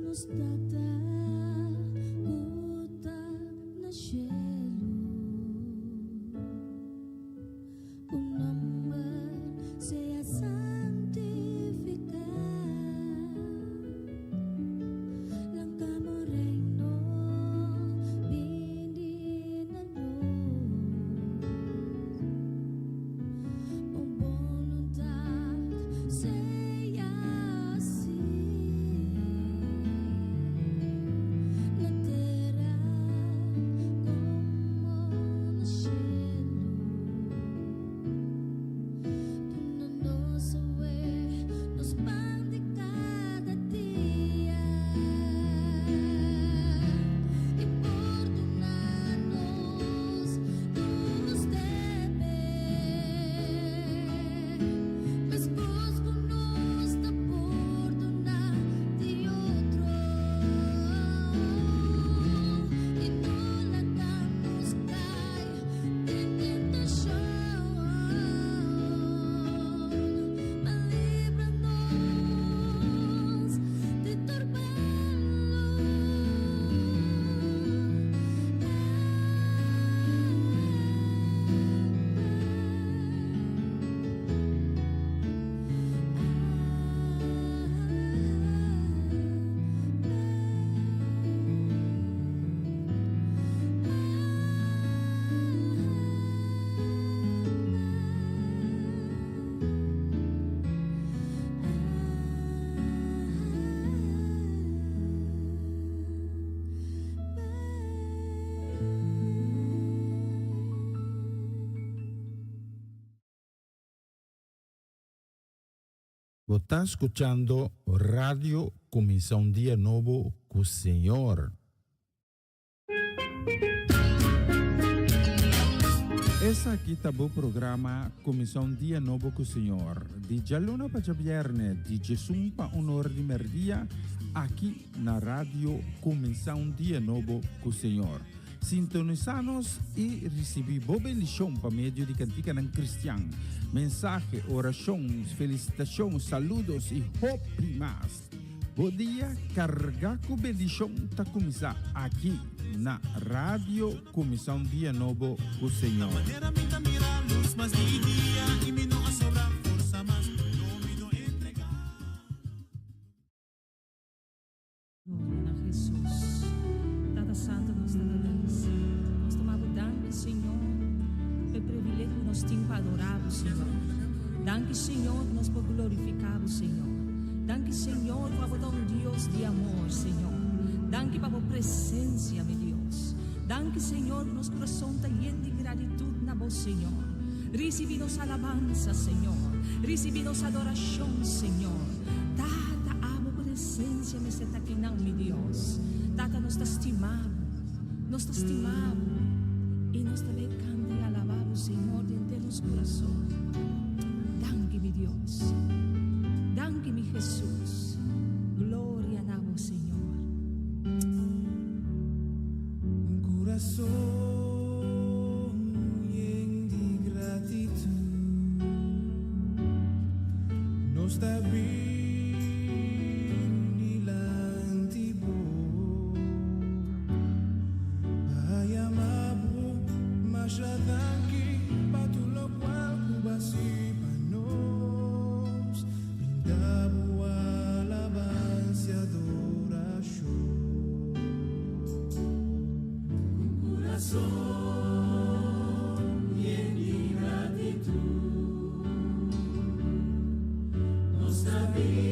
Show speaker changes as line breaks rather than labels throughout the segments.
Nos Tata ku ta na shelu, Bo nomber sea santifiká, Lanka bo reino bini na nos, Bo boluntat sea hasí na tera komo na shelu. Duna nos awe nos pan di kada dia, i pordona nos nos debe, meskos ku nos ta pordona di otro, i no laga nos kai den tentashon, ma libra nos di tur malu.
Bo ta skuchando Radio Kuminsá un Dia Nobo ku Señor. Esaki ta bo programa Kuminsá un Dia Nobo ku Señor, di djaluna pa djabièrnè, di djesun pa un or di mèrdia, aki na Radio Kuminsá un Dia Nobo ku Señor. Sintonisá nos i risibí bo bendishon pa medio di kantikanan kristian, mensahe, orashon, felisitashon, saludos i hopi mas. Bo dia kargá ku bendishon ta kuminsá aki na Radio Kuminsá un Dia Nobo ku Señor.
Gloria na Jesus. Tata Santo nos ta agradecido. Nos ta mabo danki Señor pa e privilegio ku nos tin pa adora bo Señor. Danki Señor ku nos por glorifica bo Señor. Danki Señor ku abo ta un Dios di amor Señor. Danki pa bo presencia mi Dios. Danki Señor ku nos corazon ta yen di gratitud na bo Señor. Ricibi nos alabanza Señor. Ricibi nos adoracion Señor. Tata abo presencia mester ta kinan mi Dios. Tata nos ta stima bo, nos ta stima bo y nos ta bay canta y alaba bo Señor di henter nos corazon. Danki mi Dios, danki mi Jesus, gloria na bo Señor.
Un corazon yen di gratitud nos ta bin dilanti bo pa yama bo masha danki pa tur locual cu bo a haci pa nos. Brinda bo alabansa y adoracion. Ku kurason yen di gratitut, nos ta bin.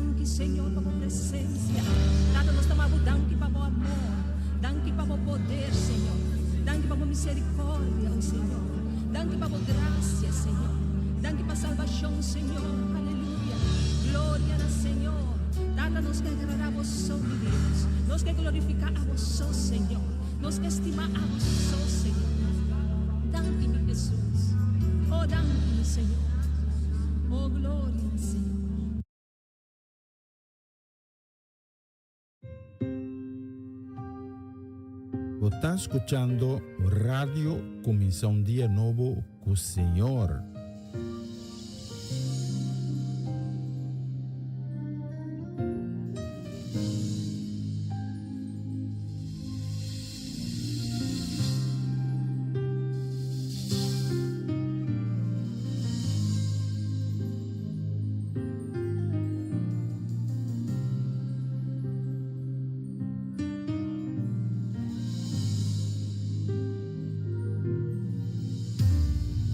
danki, Señor, pa bo presensia. Tata, nos ta yama bo danki pa bo amor. Danki pa bo poder, Señor. Danki pa bo miserikòrdia, oh Señor. Danki pa bo grasia, Señor. Danki pa salbashon, Señor. Aleluya. Gloria na Señor. Tata, nos ke agradá bo so, mi Dios. Nos ke glorifiká abo so, Señor. Nos ke stima abo so, Señor. Danki, mi Jesus. Oh, danki, mi Señor. Oh, gloria na Señor.
Bo ta skuchando Radio Kuminsá un Dia Nobo ku Señor.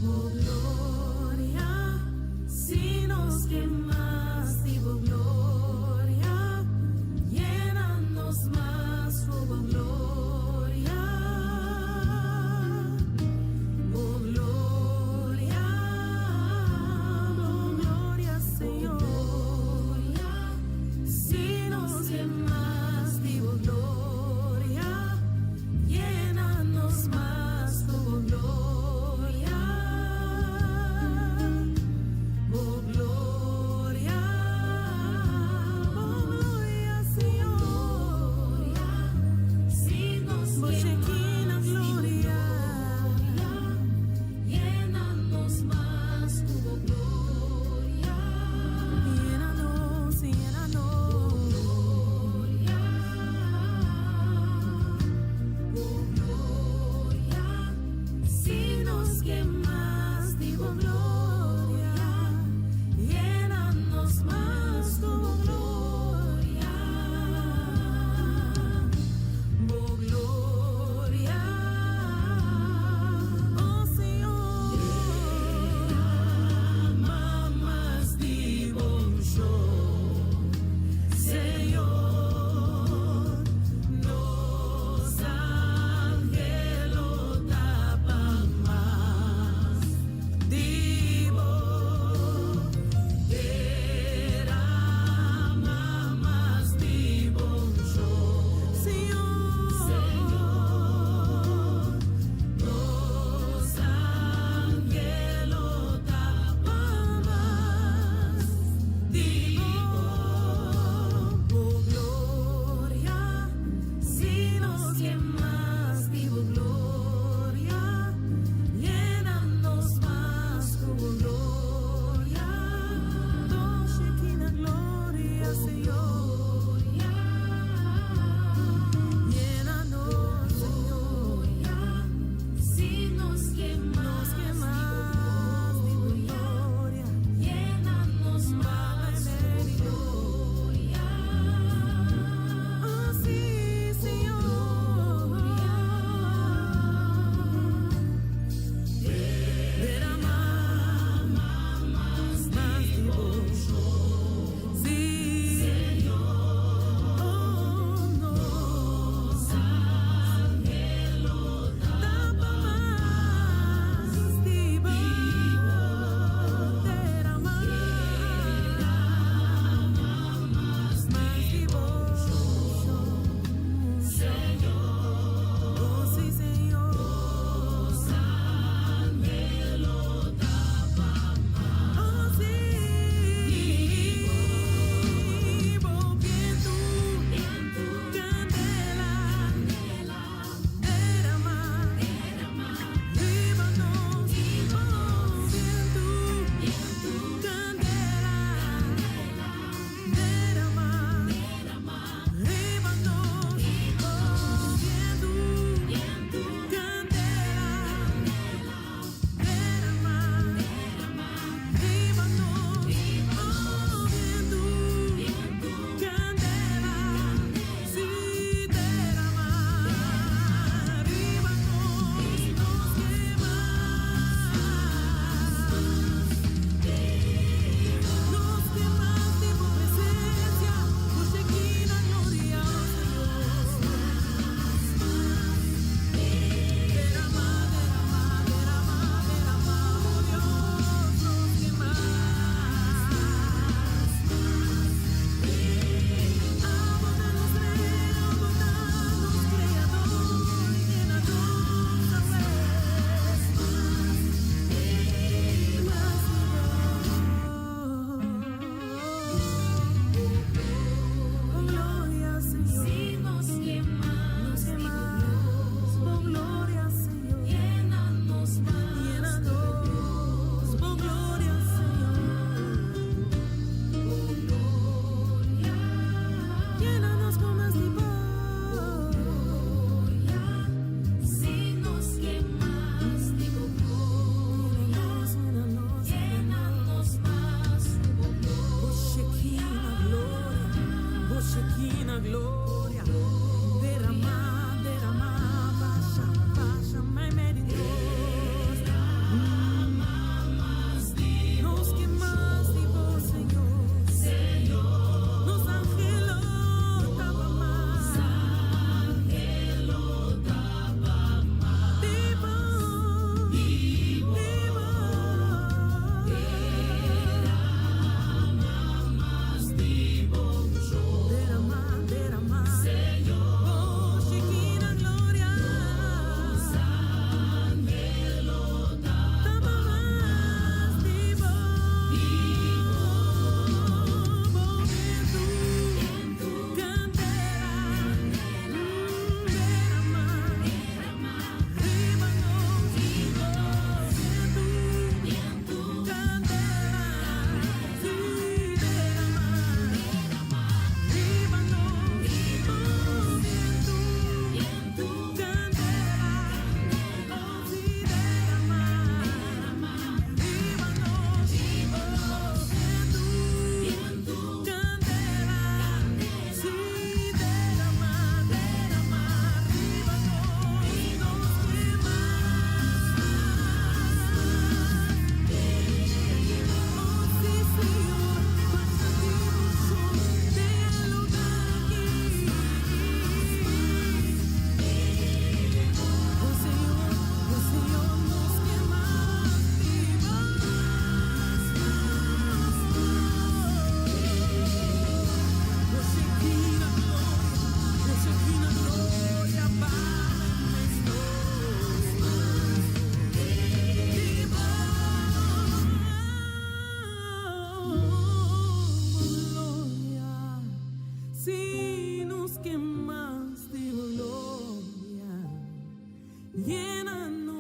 Oh gloria, si nos ke mas di bo gloria, yena nos mas ku bo gloria. Oh gloria, oh gloria, Señor. Si nos ke mas di bo gloria, yena nos mas ku bo gloria. Oh gloria, oh gloria, Señor. Si nos ke mas di bo gloria, yena nos mas ku bo gloria. Yena nos, yena nos. Gloria, oh gloria, si nos ke mas di bo gloria, yena nos mas ku bo gloria. Oh gloria, oh Señor, mas di bo Señor, nos anhelo ta pa mas.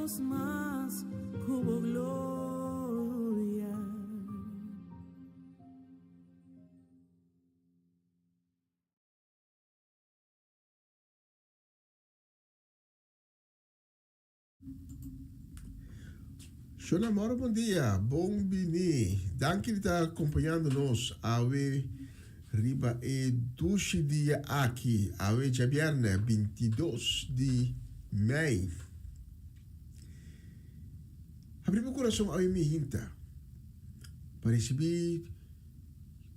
nos mas ku bo gloria.
Shona Moro bon dia, bon bini. Danki di ta acompañando nos awe riba e dushi dia aki, awe djabierne 22 di mei. Habri bo corazon awe mi hinta pa ricibi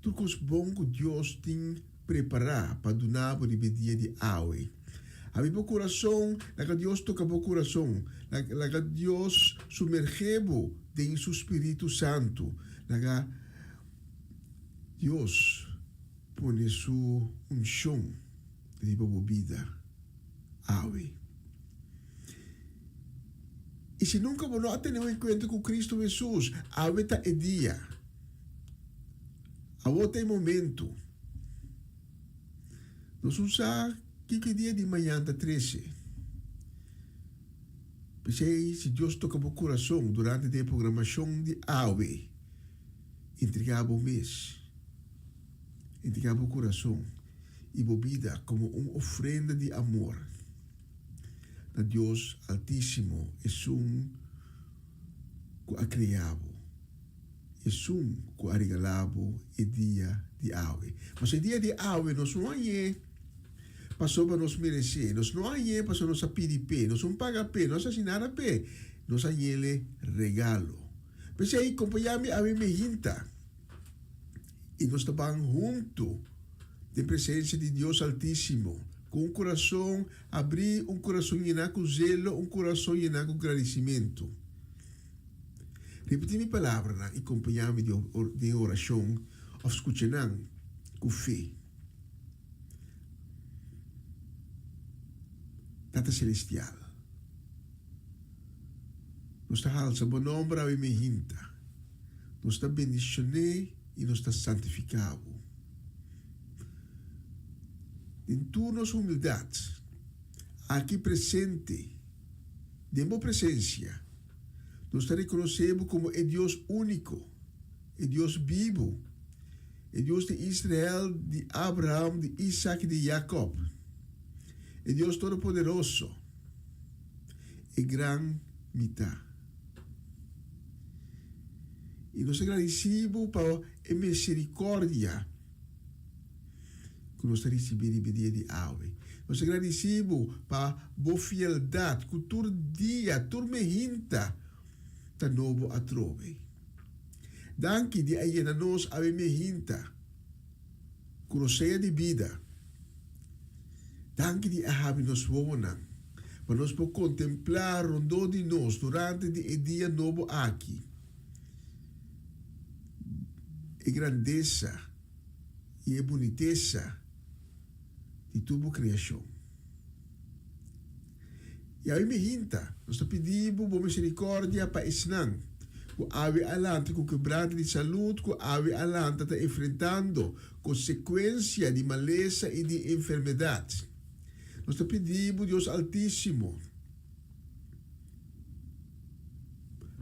tur cos bon cu Dios tin Prepará pa duna bo riba e dia di awe. Habri bo kurason, laga Dios toka bo kurason. Laga Dios sumergé bo den su Spiritu Santu. Laga Dios pone su unshon riba bo bida awe. I si nunka bo no a tene un enkuentro ku Kristu Hesus, awe ta e dia. Awor ta e momento. Nos un sa kiko e dia di mañan ta trese. P'esei, si Dios toka bo kurason durante di e programashon di awe, entregá bo mes, entregá bo kurason i bo bida komo un ofrenda di amor na Dios Altísimo, esun ku a krea bo. Esun ku a regalá bo e dia di awe. Pasobra e dia di awe nos no hañ'é pasobra nos meresé, nos no hañ'é pasobra nos a pidi p'e, nos no paga p'e, nos a hasi nada p'e, nos a hañ'el regalo. P'esei, kompañá mi awe mehinta i nos ta ban huntu den presensia di Dios Altísimo, ku un kurason abrí, un kurason yená ku zelo, un kurason yená ku gradisimentu. Ripití mi palabranan i kompañá mi den orashon òf skucha nan ku fe. Tata Selestial, nos ta halsa Bo nòmber awe mehinta. Nos ta bendishon'é i nos ta santifiká Bo. Den tur nos humildat, aki presente den Bo presensia, Nos ta rekonosé bo komo e Dios úniko, e Dios bibu, e Dios di Israel, di Abraham, di Isak i di Jakòb, e Dios Todopoderoso, e Gran Mi Ta. I nos ta gradisí bo pa e miserikòrdia ku nos ta risibí riba e dia di awe. Nos ta gradisí bo pa bo fieldat ku tur dia, tur mehinta ta nobo atrobe. Danki di a yena nos awe mehinta ku rosea di bida. Danki di a habri nos wowonan pa nos por kontemplá rondó di nos durante di e dia nobo aki e grandesa i e bunitesa di tur bo kreashon. I awe mi hinta, nos ta pidi bo bo miserikòrdia pa esnan ku awe a lanta ku kebrante di salud, ku awe a lanta ta enfrentando konsekuensia di malesa i di enfermedat. Nos ta pidi bo, Dios Altísimo,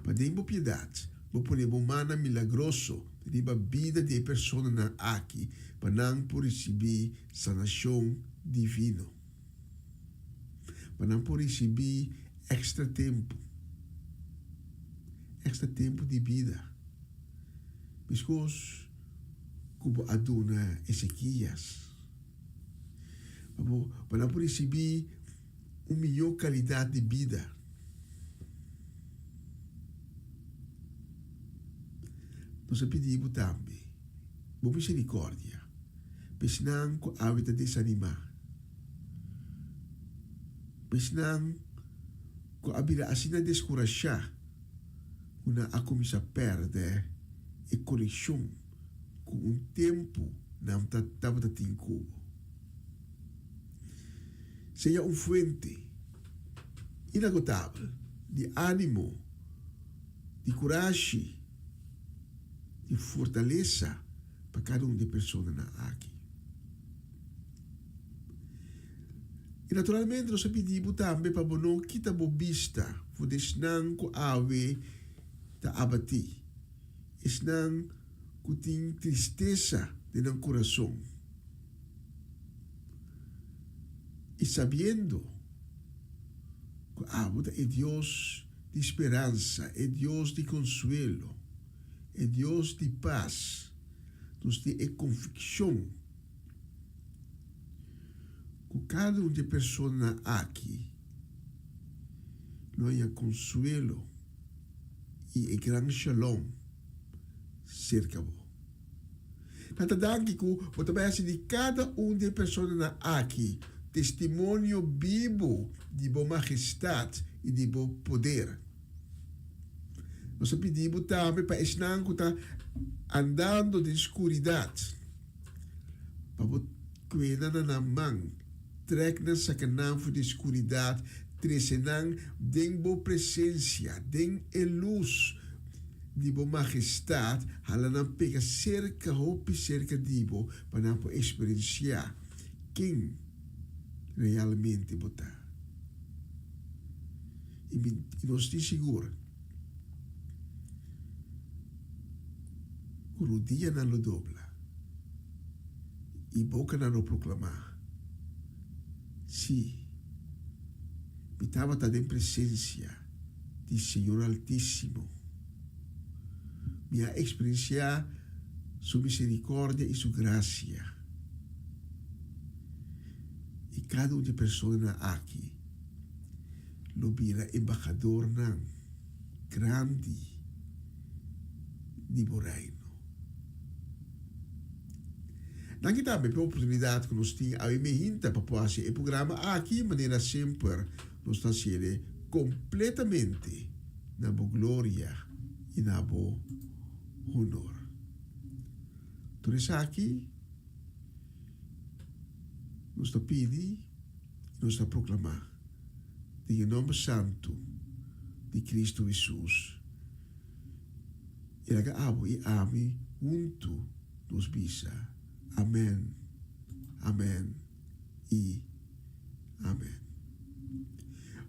pa den bo piedat bo pone bo mannan milagroso riba bida di e personanan aki pa nan por risibí sanashon divino, pa nan por risibí èkstra tempu, èkstra tempu di bida, meskos ku bo a duna Ezekias, pa bo, pa nan por risibí un mihó kalidat di bida. Nos a pidi bo tambe bo miserikòrdia pa esnan ku awe ta desanimá, pa esnan ku a bira asina deskurashá ku nan a kuminsá pèrdè e konekshon ku un tempu nan tabata tin ku bo. Sea un fuente inagotabel di ánimo, di kurashi, di fortalesa pa kada un di e personanan aki. I naturalmente nos a pidi bo tambe pa bo no kita bo bista. for di esnan ku awe ta abatí, esnan ku tin tristesa den nan kurason. I sabiendo ku abo ta e Dios di speransa, e Dios di konsuelo, e Dios di pas, nos tin e konvikshon ku kada un di e personanan aki lo haña konsuelo i e gran shalom serka bo. Tata danki ku bo ta bai hasi di kada un di e personanan aki testimonio bibu di bo majestat i di bo poder. Nos ta pidi bo tambe pa esnan ku ta andando den skuridat, pa bo kuena na nan man, trèk nan saka nan for di skuridat, trese nan den bo presensia, den e lus di bo majestat, hala nan pega serka, hopi serka di bo, pa nan por eksperensiá ken realmente bo ta. I mi nos tin sigur ku rudianan lo dobla i bokanan lo proklamá, Sí, mi tabata den presensia di Señor Altísimo. Mi a eksperensiá Su miserikòrdia i Su grasia. I kada un di e personanan aki lo bira embahadornan grandi di bo Reino. Danki tambe p'e oportunidat ku nos tin awe mehinta pa por hasi e programa aki manera semper nos ta hasiel kompletamente na bo gloria i na bo honor. Tur esaki nos ta pidi. Nos ta proklamá den e nòmber santu di Kristu Hesus i laga abo i ami huntu nos bisa, Amèn, amèn i amèn.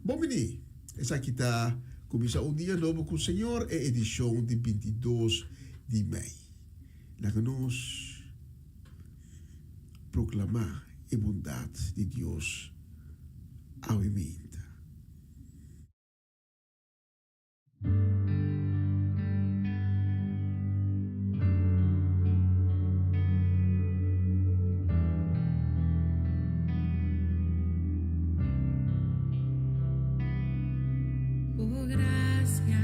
Bon bini! Esaki ta Kuminsá un Dia Nobo ku Señor, e edishon di 22 di mei. Laga nos Proclama e bondad di Dios awe meinta.
Bo gracia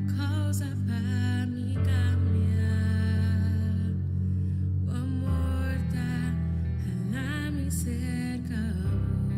ta causa pa mi cambia. Bo amor ta hala mi cerca bo.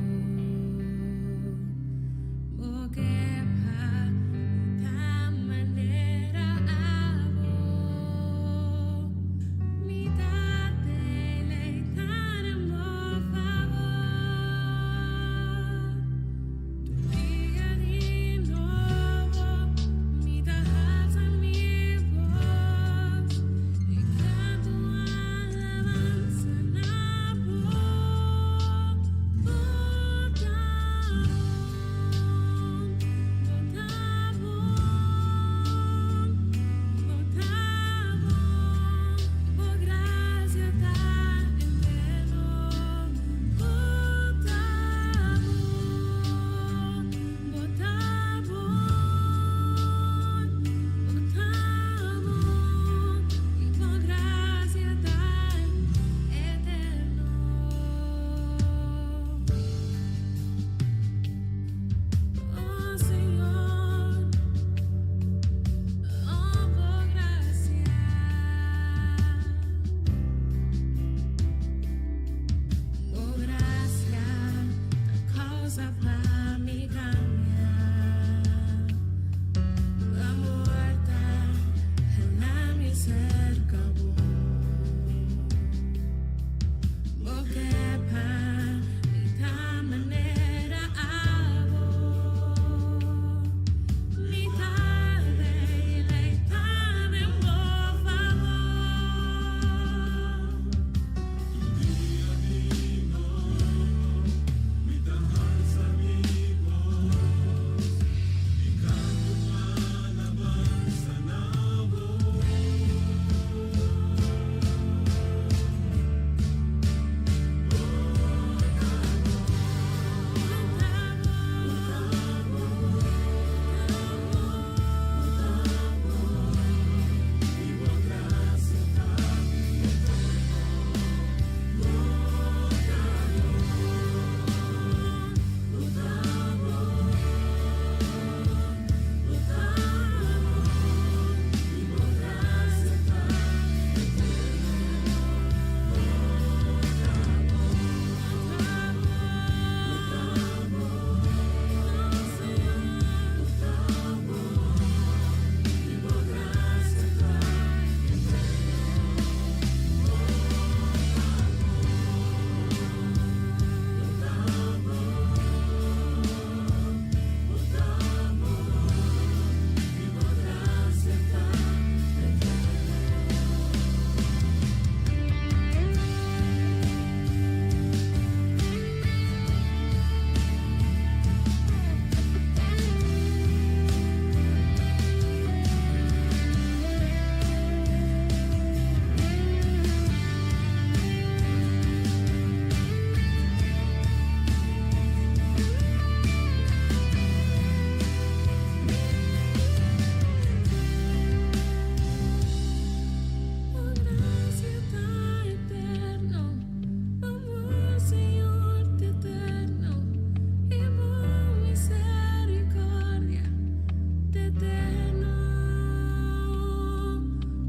Eterno,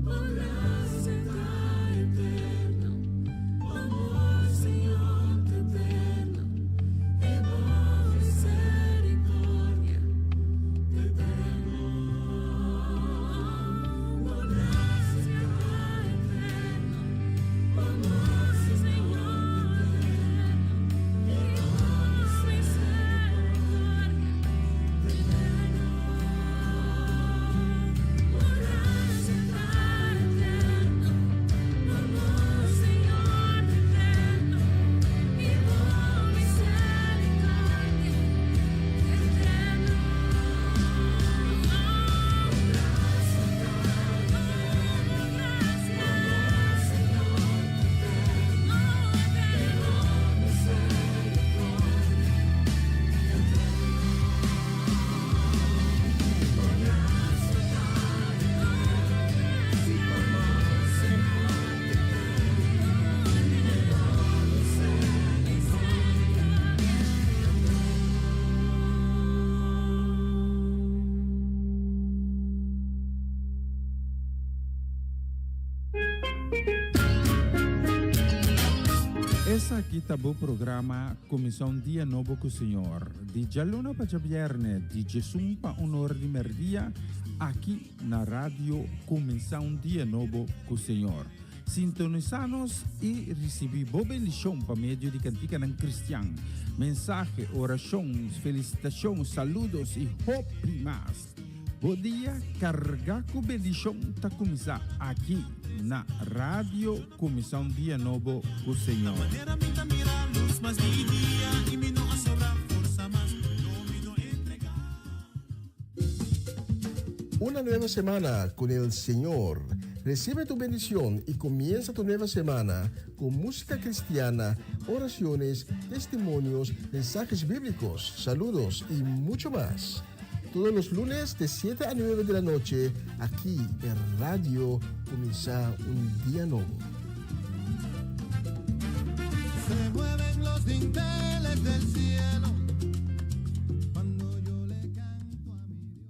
Bo gracia ta eterno, Bo amor, Señor, ta eterno, y Bo misericordia ta eterno. Bo gracia ta eterno, Bo amor, Señor, ta eterno, y Bo misericordia ta eterno. Bo gracia ta eterno, Bo amor, Señor, ta eterno, y Bo misericordia ta eterno. Gracia ta eterno, gracia, Señor, ta eterno, y Bo misericordia ta eterno. Bo gracia ta eterno, y Bo amor, Señor, ta eterno, y Bo misericordia ta eterno.
Esaki ta bo programa Kuminsá un Dia Nobo ku Señor, di djaluna pa djabièrnè di djesun pa un or di mèrdia, aki na Radio Kuminsá un Dia Nobo ku Señor. Sintonisá nos i risibí bo bendishon pa medio di kantikanan kristian, mensahe, orashon, felisitashon, saludos i hopi mas. Bo dia kargá ku bendishon ta kuminsá aki na Radio Kuminsá un Dia Nobo ku Señor.
Una nueva semana con el Señor. Recibe tu bendición y comienza tu nueva semana con música cristiana, oraciones, testimonios, mensajes bíblicos, saludos y mucho más. Todos los lunes de 7 a 9 de la noche, aquí en Radio Comienza un Día Nuevo.
Se mueven los dinteles del cielo cuando yo le canto a mi Dios.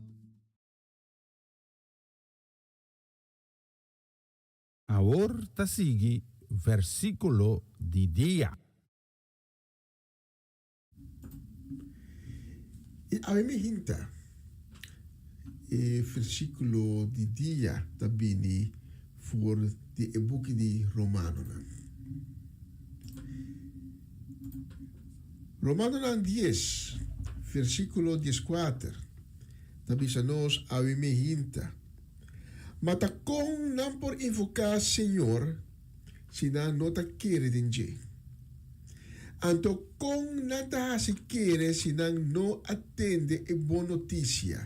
Awor ta sigui Versíkulo di Dia.
I awe mi hinta e versíkulo di dia ta bini for di e buki di Romanonan. Romanonan dies, versíkulo dieskuater ta bisa nos awe mi hinta, Ma ta kon nan por invoká Señor si nan no ta kere den dje? Anto kon nan ta hasi kere si nan no a tende e bon notisia?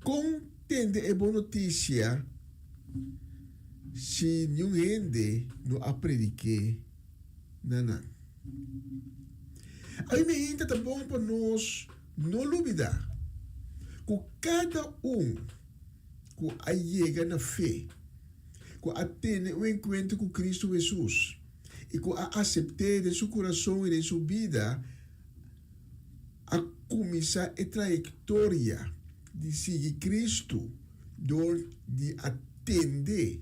Kon tende e bon notisia si niun hende no a predik'é na nan? Ami mi hinta ta bon pa nos no lubidá ku kada un ku a yega na fe, ku a tene un enkuentro ku Kristu Hesus i ku a asept'é den su kurason i den su bida, a kuminsá e trayektoria di sigui Kristu dor di a tende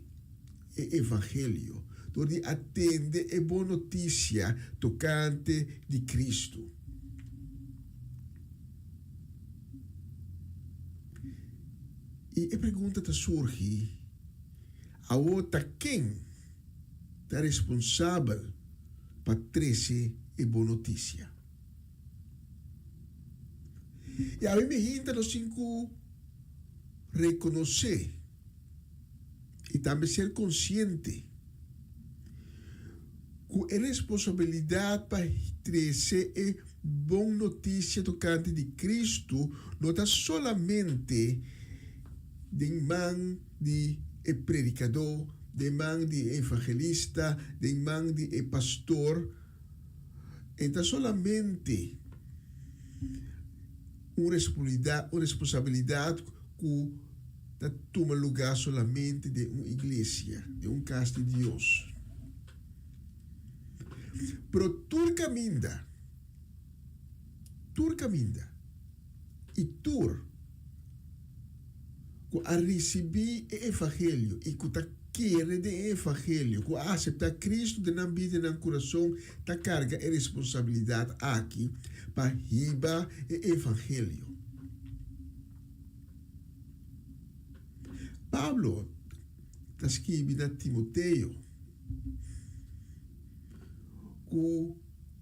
e evangelio, dor di a tende e bon notisia tokante di Kristu. I e pregunta ta surgi, Awor ta ken ta responsabel pa trese e bon notisia? I awe mi hinta nos tin ku rekonosé i tambe ser konsiente ku e responsabilidat pa trese e bon notisia tokante di Kristu no ta solamente den man di e predikadó, den man di e evangelista, den man di e pastor. E ta solamente un responsabilidat ku ta tuma lugá solamente den un iglesia, den un kas di Dios. Pero tur kaminda, tur kaminda i tur. ku a risibí e evangelio i ku ta kere den e evangelio, ku a aseptá Kristu den nan bida i nan kurason, ta karga e responsabilidat aki pa hiba e evangelio. Pablo ta skibi na Timoteo ku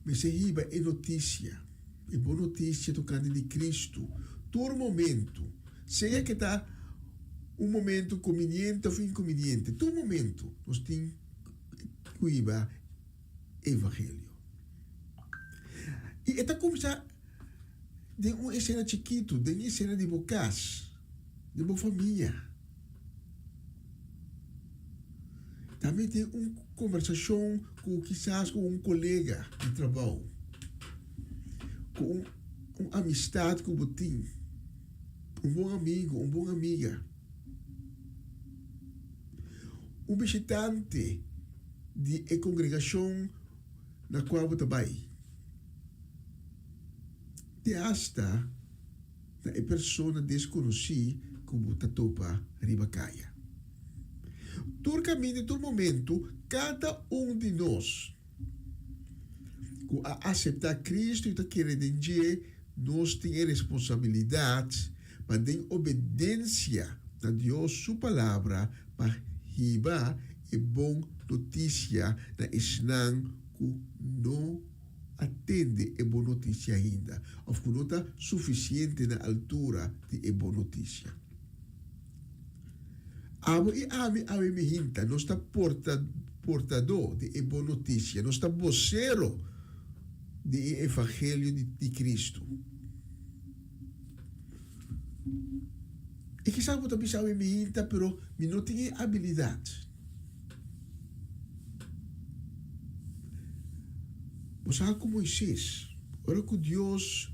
mester hiba e notisia, e bon notisia tokante di Kristu, tur momentu, sea ke ta un momentu konbiniente òf inkonbiniente, tur momentu nos tin ku hiba e evangelio. I e ta kuminsá den un esena chikitu, den e esena di bo kas, den bo famia. Tambe tin un kombersashon ku kisas ku un kolega di trabou, ku un un amistat ku bo tin, un bon amigu, un bon amiga, un bishitante di e kongregashon na kua bo ta bai, te asta. na e persona deskonosí ku bo ta topa riba kaya. Tur kaminda i tur momentu, kada un di nos ku a aseptá Kristu i ta kere den dje, nos tin e responsabilidat pa den obedensia na Dios su Palabra pa hiba e bon notisia na esnan ku no a tende e bon notisia ainda òf ku no ta sufisiente na altura di e bon notisia. Abo i ami awe mihinta, nos ta porta portadó di e bon notisia, nos ta bosero di e evangelio di di Kristu. I kisas bo ta bisa awe mihinta, pero mi no tin e abilidat. Bo sa ku Moises, ora ku Dios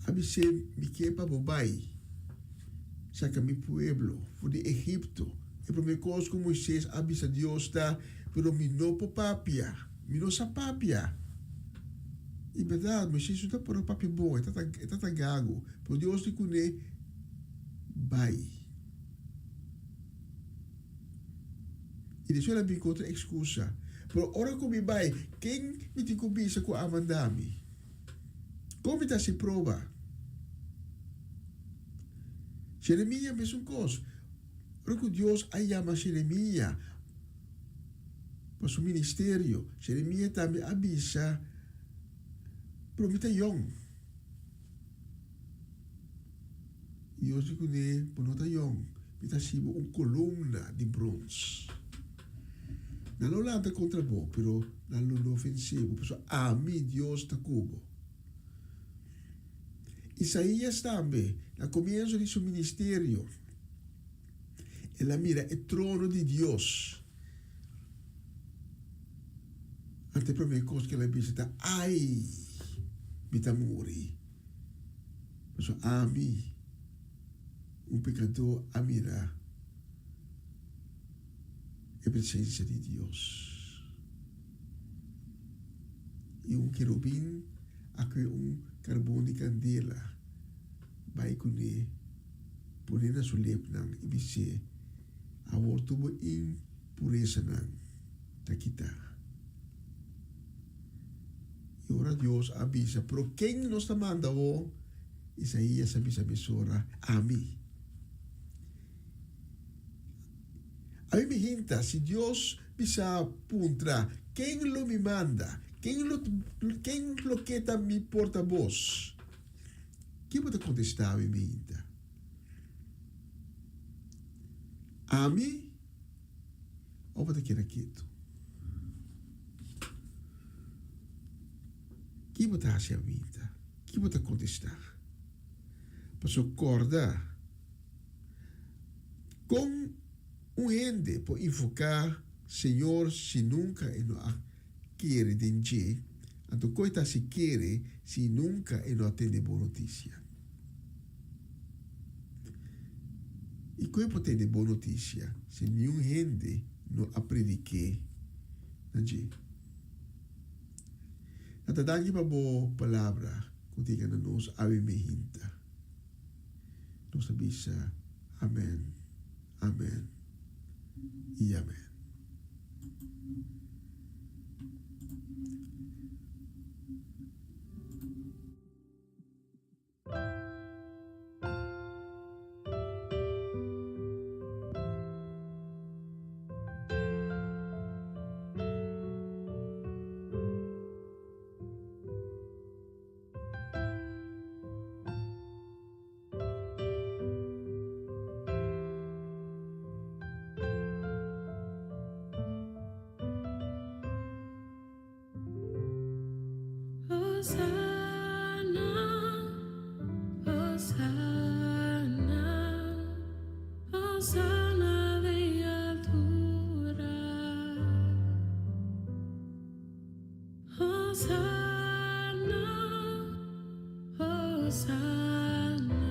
a bis'é, Mi ke pa bo bai saka mi pueblo for di Egipto, e promé kos ku Moises a bisa Dios ta, Pero mi no por papia, mi no sa papia. I bèrdat, Moises no ta por a papia bon, e tabata gagu, pero Dios di kuné, Bai. I despues el a bin ku otro ekskusa, Pero ora ku mi bai, ken mi tin ku bisa ku a manda mi? Kon mi ta hasi proba? Jeremia mesun kos. Ora ku Dios a yama Jeremia pa su ministerio, Jeremia tambe a bisa, Pero mi ta yòn. Dios di kuné, Bo no ta yòn, mi ta hasi bo un kolumna di brons. Nan lo lanta kontra bo, pero nan lo no vensé bo, pasobra ami, Dios, ta ku bo. Isaías tambe, na komienso di su ministerio, el a mira e trono di Dios. Anto e promé kos ku el a bisa ta, Ai, mi ta muri! Pasobra ami, un pekadó, a mira e presensia di Dios. I un kerubin a kohe un karbon di kandela bai kuné, pon'é na su lepnan i bis'é, Awor tur bo impuresanan ta kitá. I ora Dios a bisa, Pero ken nos ta manda bo? Isaías a bisa mesora, Ami. Ami mi hinta, si Dios bisa puntra, Ken lo mi manda? Ken lo ken lo ke ta mi portabos? Ki bo ta kontestá ami mi hinta? Ami òf bo ta keda ketu? Ki bo ta hasi awinta? Ki bo ta kontestá? Pasobra kòrda kon un hende por invoká Señor si nunka e no a kere den dje, anto kon e ta hasi kere si nunka e no a tende bon notisia? I kon e por tende bon notisia si niun hende no a predik'é na dje? Tata danki pa bo palabra ku ta yega na nos awe mehinta. Nos ta bisa. Amèn, amèn i amèn.
Hosana, Hosana, Hosana den altura. Hosana, Hosana,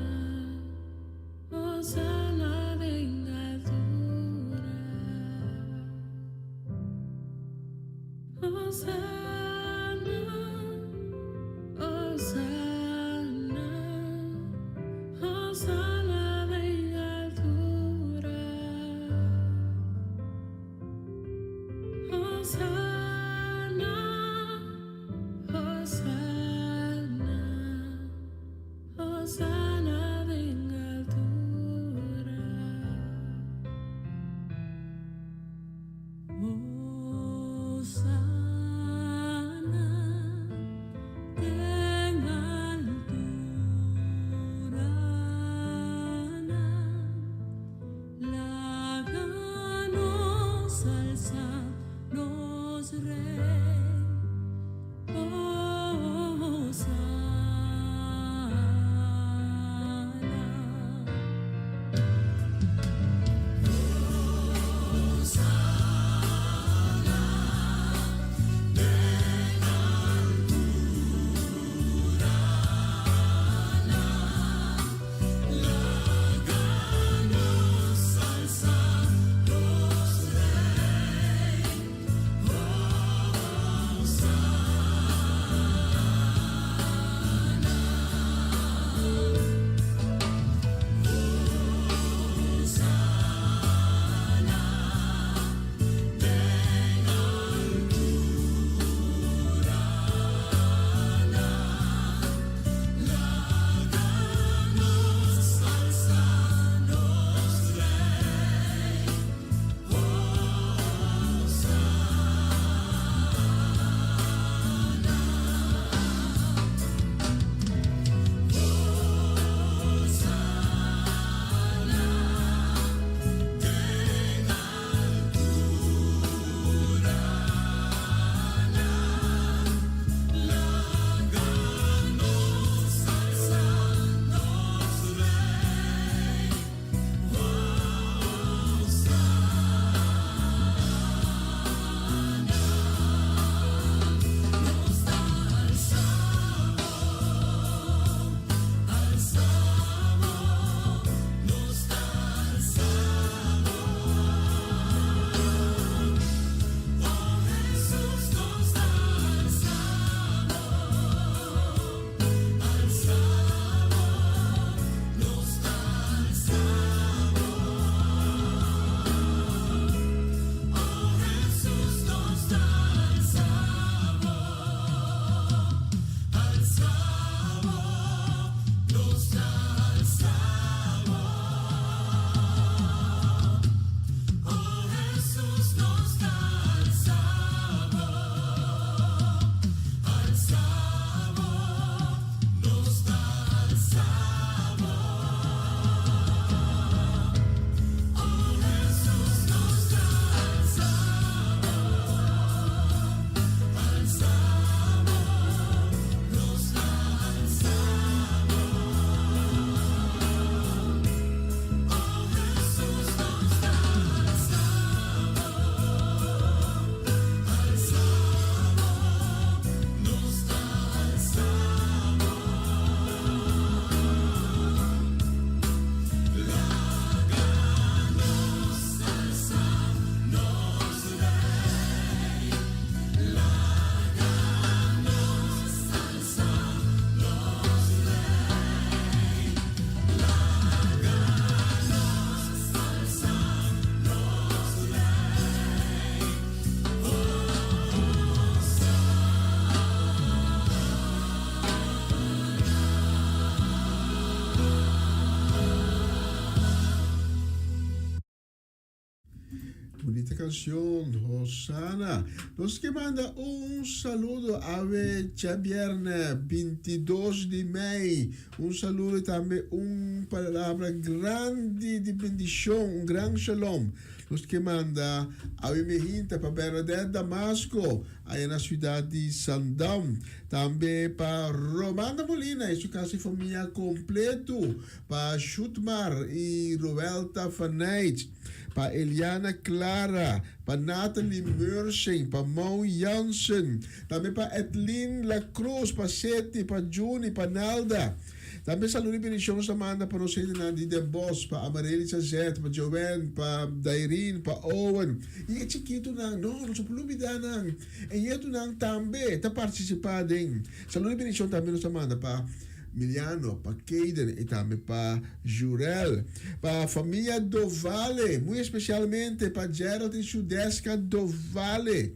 Hosana den altura. Hosana, Hosana, Hosana den altura. Hosana, Hosana, Hosana den altura. Hosana den altura.
Bunita canción, Hosanna. Nos ke manda un saludo awe djabierne 22 di mei. Un saludo y tambe un palabra grandi di bendicion, un gran shalom. Nos ke manda awe mehinta pa Bernadette Damasco, aya na ciudad di Sandam. Tambe pa Romanda Molina y su casa y famia completo. Pa Shutmar y Roelta van Nijt, pa Eliana Clara, pa Nathalie Meursing, pa Mau Jansen, tambe pa Edlin La Cruz, pa Seti, pa Juni, pa Nalda. Tambe saludo y bendicion nos ta manda pa nos hendenan di Den Bosch, pa Amarely Chazet, pa Joanne, pa Dairine, pa Owen y e chikitonan, no, nos no por lubida nan. E ñetonan tambe ta participa den. Saludo y bendicion tambe nos ta manda pa. Miliano, pa Kayden y tambe pa Jurel. Pa famia Dovale, muy especialmente pa Gerald y Shudeska Dovale.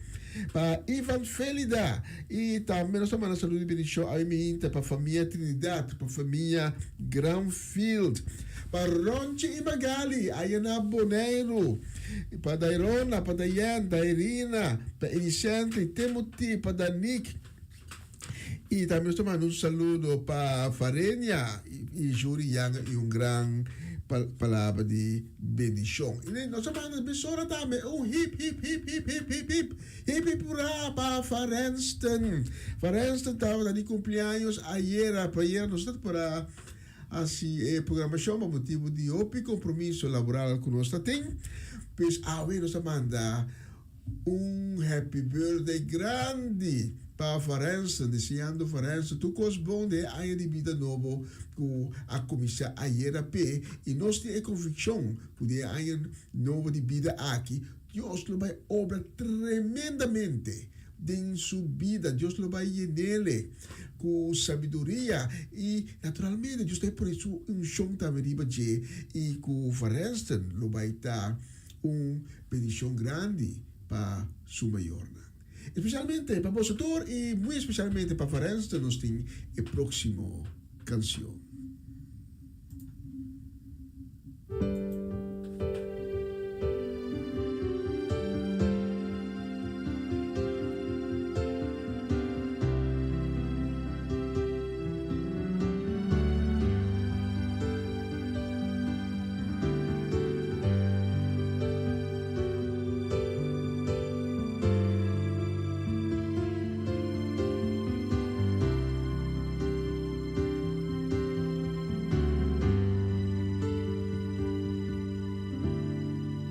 Pa Ivan Felida y tambe nos ta manda saludo y bendicion awe miinta pa famia Trinidad, pa famia Granfield. Pa Ronchi y Magali aya na Boneiru. Pa Dairona, pa Dayen, Dairina, pa Elisently, Timothy, pa Danique. Y tambe nos ta manda un saludo pa Farenia y Juri Yanga y un gran palabra di bendicion. Y nos ta manda mesora tambe un hip hip hip hip hip hip hip hip hip hurra pa Farenston. Farenston tabata di cumpleaños ayera, pero ayera nos ta por a haci e programacion pa motibo di hopi compromiso laboral cu nos ta tin. Pues awe nos ta manda Un happy birthday grandi pa Farensen, deseando Farensen tur kos bon den e aña di bida nobo ku a kuminsá ayera p'e i nos tin e konvikshon ku den e aña nobo di bida aki Dios lo bai obra tremendamente den su bida, Dios lo bai yen'ele ku sabiduria i naturalmente Dios ta bai pone su unshon tambe riba dje i ku Farensen lo bai ta un bendicion grandi pa su mayornan. Especialmente pa boso tur y muy especialmente pa Farenster nos tin e proximo cancion.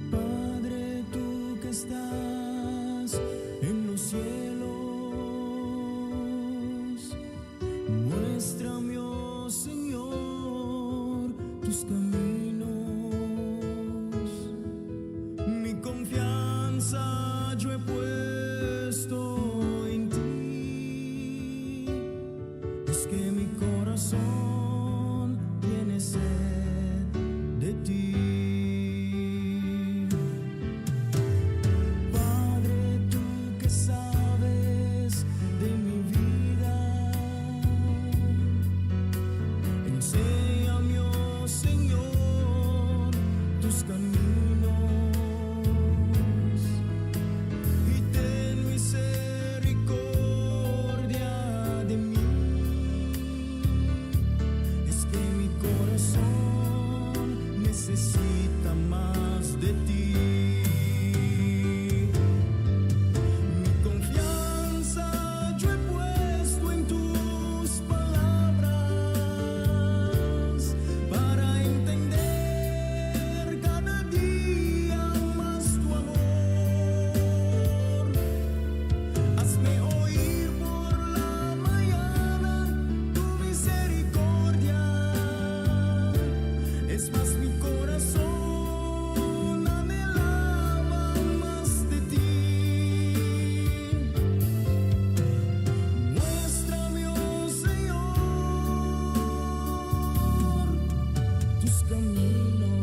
Padre, tú que estás en los cielos, muéstrame, oh Señor, tus caminos. Mi confianza yo he puesto en ti. Es que mi corazón tiene sed de ti. Padre, tú que sabes de mi vida, enséñame, oh Señor, tus caminos y ten misericordia de mí. Es que mi corazón necesita más de ti. Mi confianza yo he puesto en tus palabras para entender cada día más tu amor. Hazme oír por la mañana tu misericordia. Es más, mi corazón anhelaba más de ti. Muéstrame, oh Señor, tus caminos.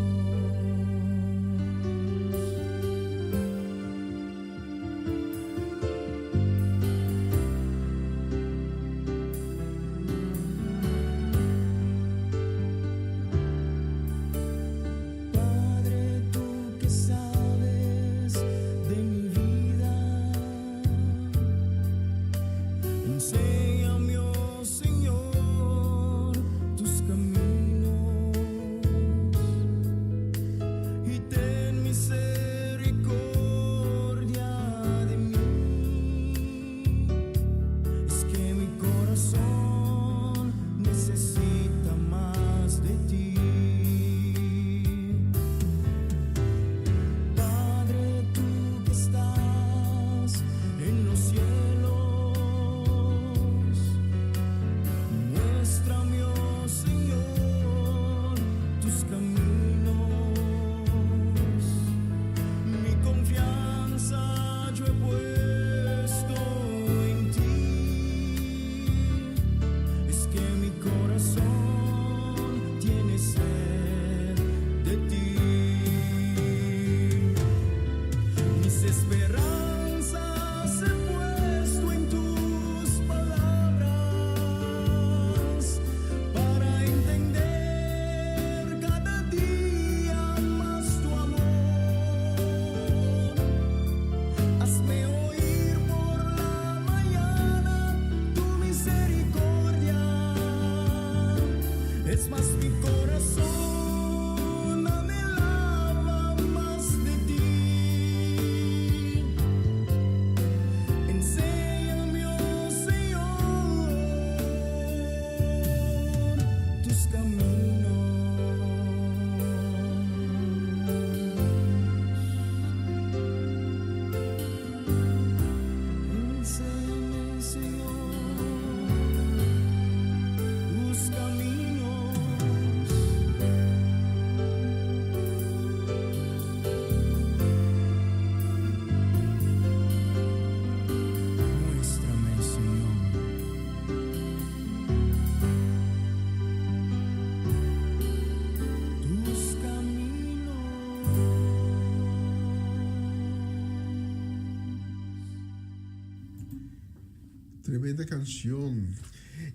Tremenda cancion.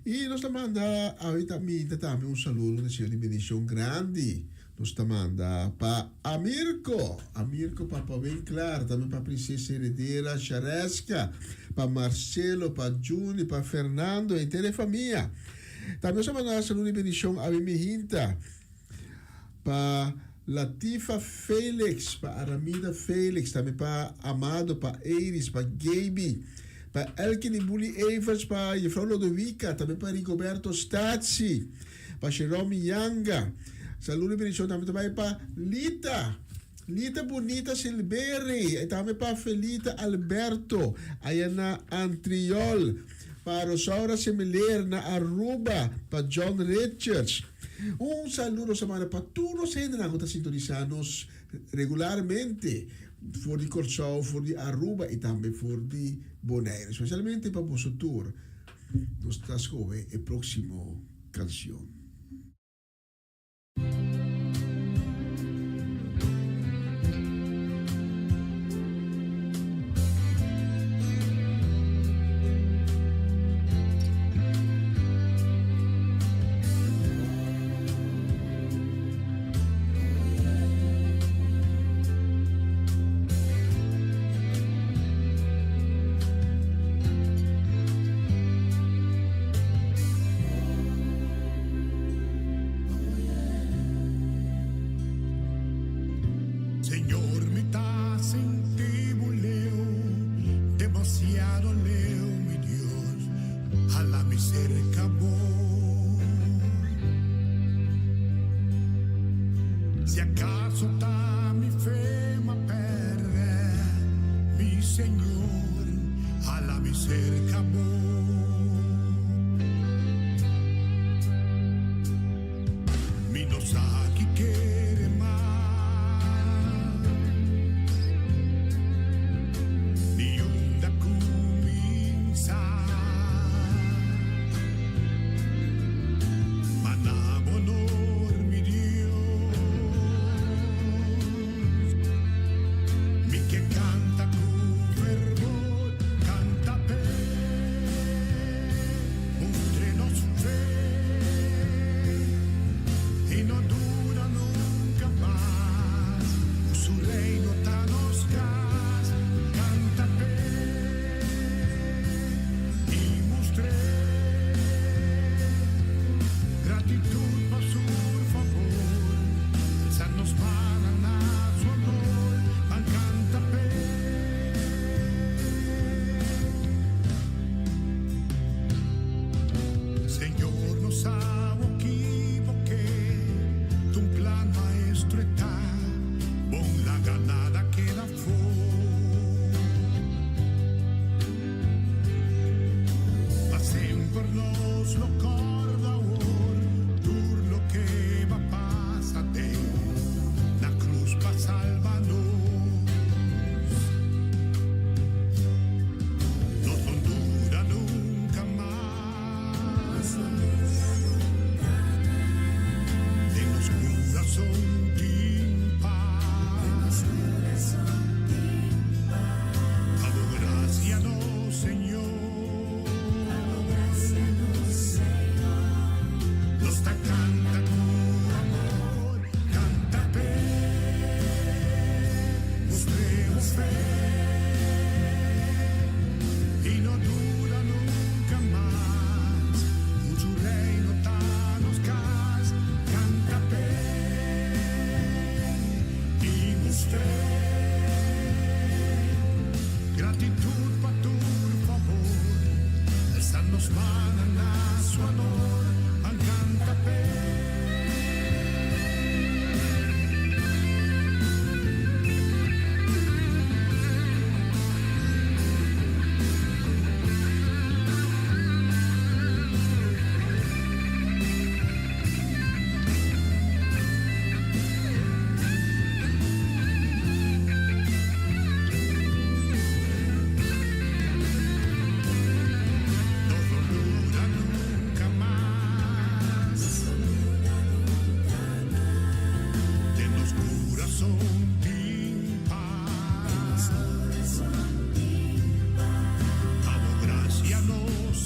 Y nos ta manda ahorita minta tambe un saludo, un deseo di bendicion grandi. Nos ta manda pa Amirko, Amirko Papa Winklar, tambe pa Princesa Heredera Shareska, pa Marcelo, pa Juni, pa Fernando, henter e famia. Tambe nos ta manda saludo di bendicion awe mihinta pa Latifa Felix, pa Aramida Felix, tambe pa Amado, pa Iris, pa Gaby, pa Elkin y Bully Evers, pa Juffrouw Lodowica, tambe pa Rigoberto Statie, pa Jerome Yanga. Saludo y bendición tambe ta bai pa Lita, Lita Bunita Silberi, y tambe pa Felita Alberto, aya na Antriol, pa Rosaura Semiler na Aruba, pa John Richards. Un saludo sa manda pa tur nos hendenan ku ta sintonisa nos regularmente for di Kòrsou, for di Aruba i tambe for di Bonaire. Spesialmente pa boso tur nos ta skohe e próksimo kanshon.
Señor, mi ta sinti bo leu, demasiado leu, mi Dios, hala mi cerca bo. Si acaso ta mi fe m'a perde, mi Señor, hala mi cerca bo. Mi no sa ki kere mas, ni unda kuminsá. Ma na bo honor, mi Dios, mi ke kanta ku fervor, kanta p'e, mustre nos fe y no duda nunca mas cu su reino ta nos cas. Canta p'e y mustr'é gratitud pa su favor. Alza nos mannan na su honor, ban canta p'e. Señor no sa equivoqué, tu plan maestro está, bon la ganada queda fo. Pa semper nos lo corda awor, tur loke b'a pasa den na cruz pa salba nos. Nos no duda nunca mas. Den nos curazon tin paz. Pa bo gracia nos Señor. Nos ta canta cu amor, canta p'e, mostremos fe y no duda nunca mas, cu su reino ta nos cas, canta p'e y mostr'é gratitud pa tur favor, alza nos mannan na su honor, ban canta p'e. Nos no duda nunca mas. Den nos curazon tin paz. Pa bo gracia nos.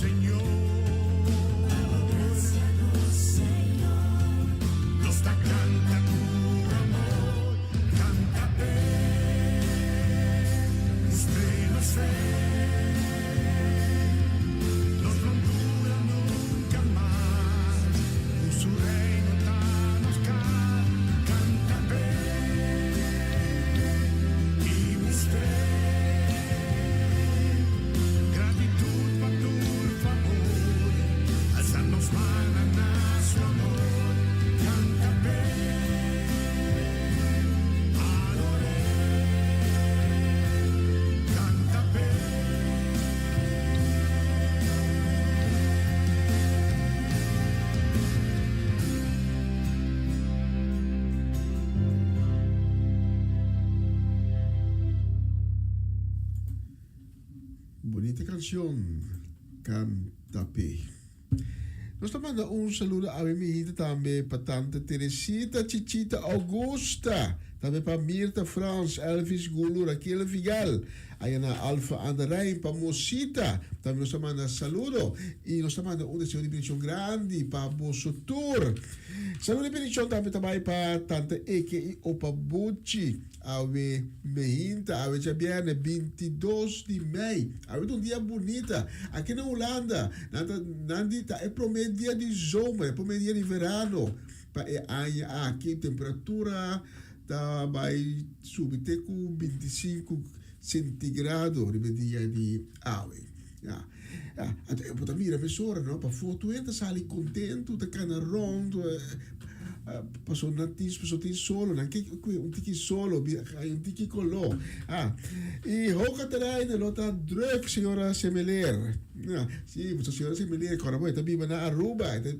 Bunita cancion canta p'e. Nos ta manda un saludo awe mihita tambe pa tante Teresita Chichita Augusta, tambe pa Mirta Frans, Elvis Gulu, Raquel Vigal, aya na Alfa aan de Rijn, pa Mosita tambe nos ta manda saludo y nos ta manda un deseo di bendición grandi pa boso tur. Saludo di bendición tambe ta bay pa tante Eke y opa Buchi. Awe mehinta, awe djabierne 22 di mei. Awe ta un dia bunita. Aki na Hulanda, nan ta, nan di ta e prome dia di zomer, e prome dia di verano pa e aña aki. Temperatura ta bai subi te ku 25 centigrado riba e dia di awe. Ya, ya. Anto e bo ta mira mesora, no? Pafó tur hende ta sali kontentu, ta kana rònt, paso nan tin, paso tin solo, nan ke kue un tiki solo, hay un tiki koló. Ah, i Hoge Terreinen lo ta drùk, señora Semeleer. Ya, si, paso señora Semeleer, kòrda bo, e ta biba na Aruba, e ta,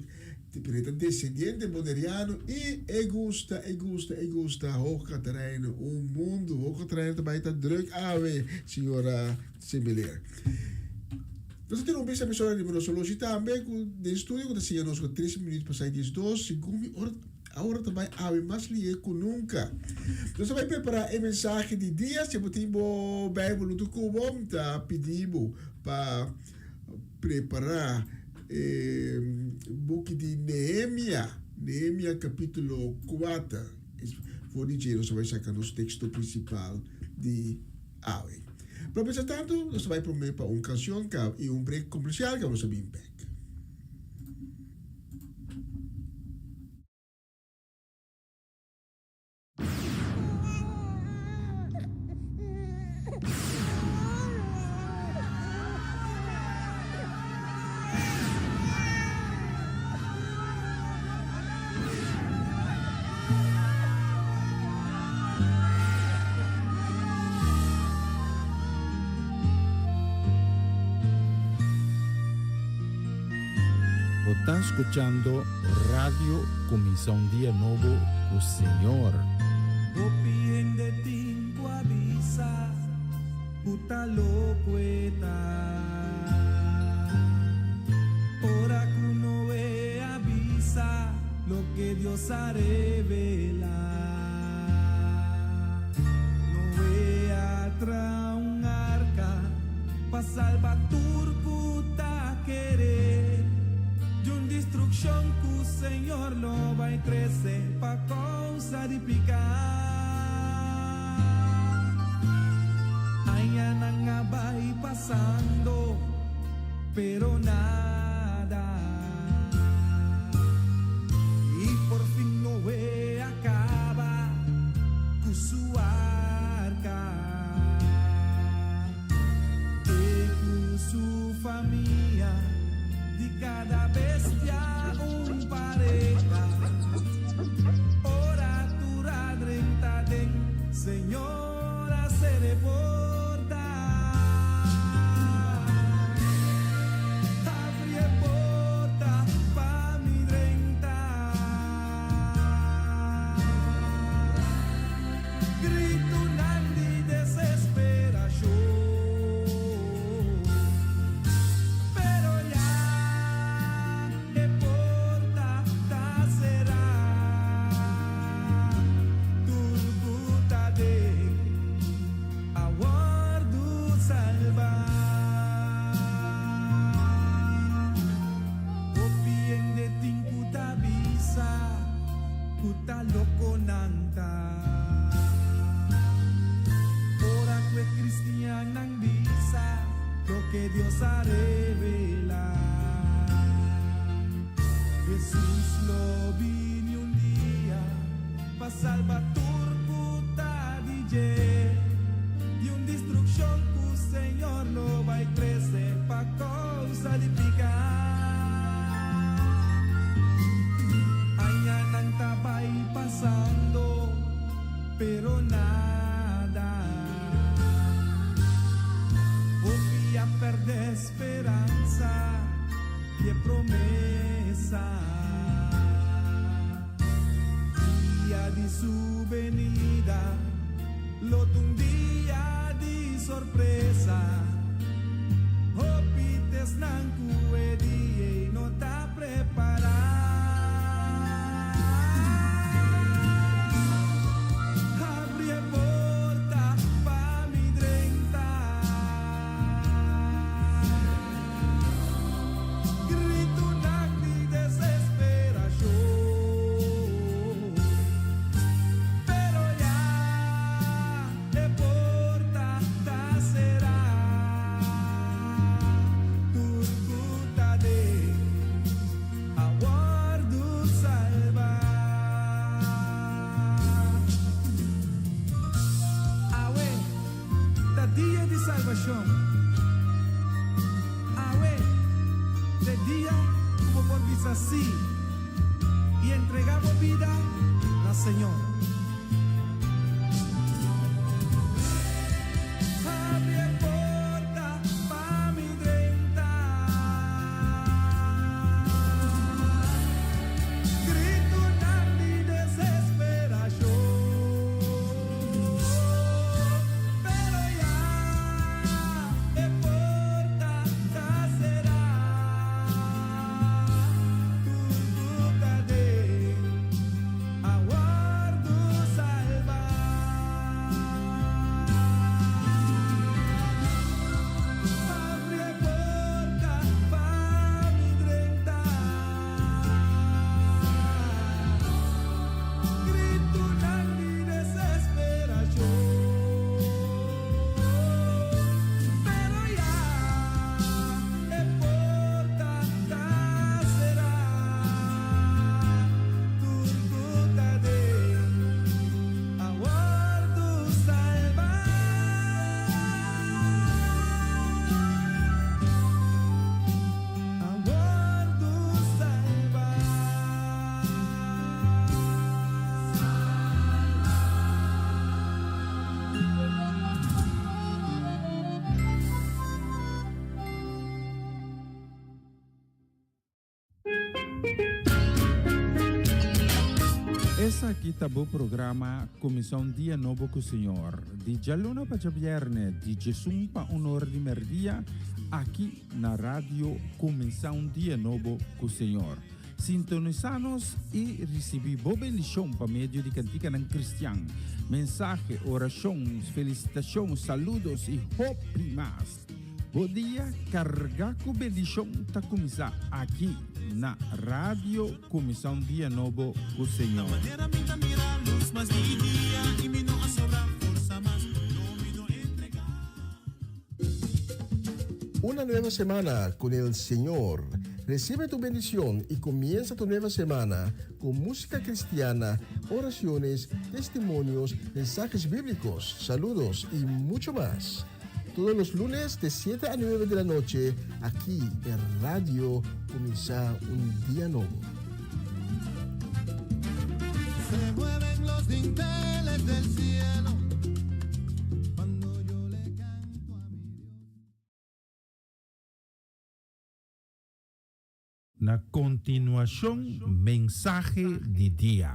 pero e ta desendiente boneriano i e gusta, e gusta, e gusta Hoge Terreinen un mundu. Hoge Terreinen ta bai ta drùk awe, señora Semeleer. Nos a tene un bista persona riba nos oloshi tambe ku den studio ku ta siña nos ku 13 minuut pasá 12 segun mi ora awor ta bai awe mas lihe ku nunka. Nos ta bai prepará e mensahe di dia. Si bo tin bo Bijbel huntu ku bo, mi ta pidi bo pa prepará e buki di Nehemia, Nehemia kapítulo 4. For di dje nos ta bai saka nos teksto prinsipal di Awe. Pero mientras tanto, nos ta bai prome pa un cancion ca y un break comercial ca nos ta bin bek.
Bo ta scuchando Radio Cuminsa un Dia Nobo cu Señor.
Hopi hende tin cu a bisa cu ta loco e ta. Ora cu Noe a bisa loke Dios a revelá. Noe a traha un arka pa salba tur ku ta kere di un destrukshon ku Señor lo bai trese pa kousa di piká. Añanan a bai pasando, pero nada. I por fin Noe a kaba ku su arka. E ku su famia, di kada bestia un pareha. Ora tur a drenta den, Señor a sere porta. Abri e porta pa mi drenta. Gritonan di desesperacion. Pero ya e porta ta será. Tur ku ta den a wòrdu salbá. Hopi hende tin ku ta bisa ku ta loko nan ta. Ora ku e kristiannan bisa loke Dios a revelá. Hesus lo bini un dia pa salba tur ku ta di dje di un destrukshon ku Señor lo bai trese pa kousa di piká. Añanan ta bai pasando, pero nada. Hopi a pèrdè speransa di e promesa. Dia di su benida lo ta un dia di sorpresa. esnan ku e dia ei no ta prepará. Habri e porta pa mi drenta. Gritunan di desesperashon. Pero ya e porta ta será. Tur ku ta den a wòrdu salbá. Awe ta dia di salbashon. Awe ta e dia ku bo por bisa sí i entregá bo bida na Señor. Habri e porta pa mi drenta. Gritunan di desesperashon. Pero ya e porta ta será. Tur ku ta den a wòrdu salbá. Abri e porta pa mi drenta. Gritunan di desesperashon. Pero ya e porta ta será. Tur ku ta den a wòrdu salbá. A wòrdu salbá.
Esaki ta bo programa Kuminsá un Dia Nobo ku Señor, di djaluna pa djabièrnè, di djesun pa un or di mèrdia, aki na Radio Kuminsá un Dia Nobo ku Señor. Sintonisá nos i risibí bo bendishon pa medio di kantikanan kristian, mensahe, orashon, felisitashon, saludos i hopi mas. Bo dia kargá ku bendishon ta kuminsá aki na Radio Kuminsá un Dia Nobo ku Señor.
Una nueva semana con el Señor. Recibe tu bendición y comienza tu nueva semana con música cristiana, oraciones, testimonios, mensajes bíblicos, saludos y mucho más. Todos los lunes de 7 a 9 de la noche, aquí en Radio Comienza un Día Nuevo.
Se mueven los dinteles del cielo cuando yo le canto a mi Dios.
Na kontinuashon mensahe di dia.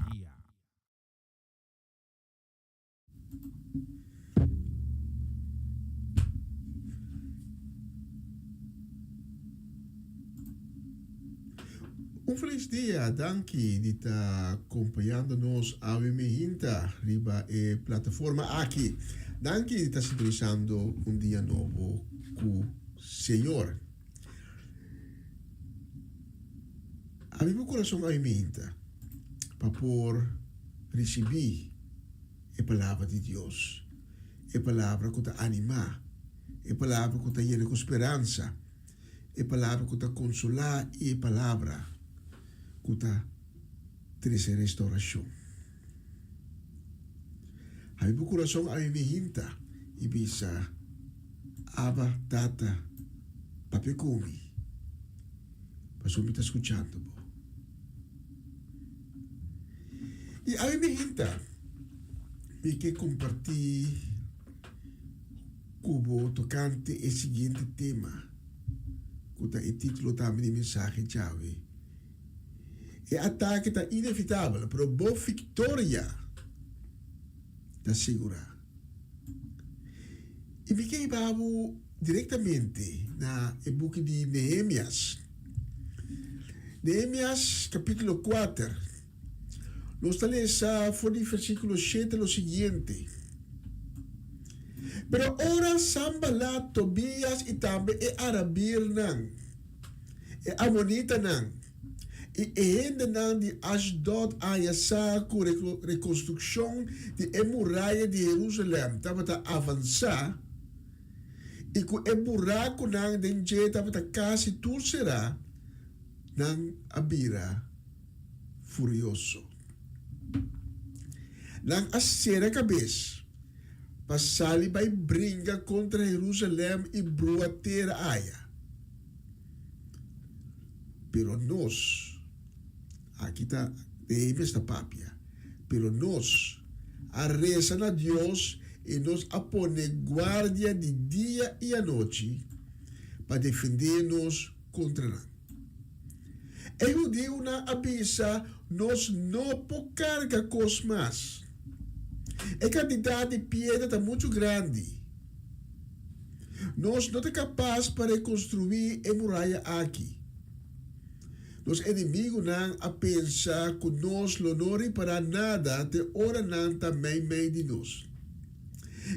Un felis dia, danki di ta kompañando nos awe mehinta riba e plataforma aki. Danki di ta sintonisando un dia nobo ku Señor. Abi bo kurason awe mehinta pa por risibí e Palabra di Dios, e Palabra ku ta animá, e Palabra ku ta yena ku speransa, e Palabra ku ta konsolá i e Palabra ku ta trese restourashon. Habri bo kurason awe mi hinta i bisa, Abba, Tata, papia ku mi, pasobra mi ta skuchando bo. I awe mi hinta, mi ke kompartí ku bo tokante e siguiente tema, ku ta e título tambe di mensahe djawe, E atake ta inevitabel, pero bo viktoria ta sigurá. I mi ke hiba bo. direktamente na e buki di Nehemias. Nehemias kapítulo kuater. Nos ta lesa for di versíkulo shete lo siguiente, Pero ora Sanbalat, Tobias i tambe e arabirnan, e amonitanan i e hendenan di Ashdod a haña sa ku rekonstrukshon di e muraya di Herúsalèm tabata avansá i ku e burakunan den dje tabata kasi tur será, nan a bira furioso. Nan a sera kabes pa sali bai bringa kontra Herúsalèm i brua tera aya. Pero nos, aki ta Nehemias ta papia, pero nos a resa na Dios i nos a pone guardia di dia i anochi pa defendé nos kontra nan. E hudiunan a bisa, Nos no por karga kos mas. E kantidat di piedra ta muchu grandi. Nos no ta kapas pa rekonstruí e muraya aki. Nos enemigunan a pensa ku nos lo no ripará nada te ora nan ta meimei di nos.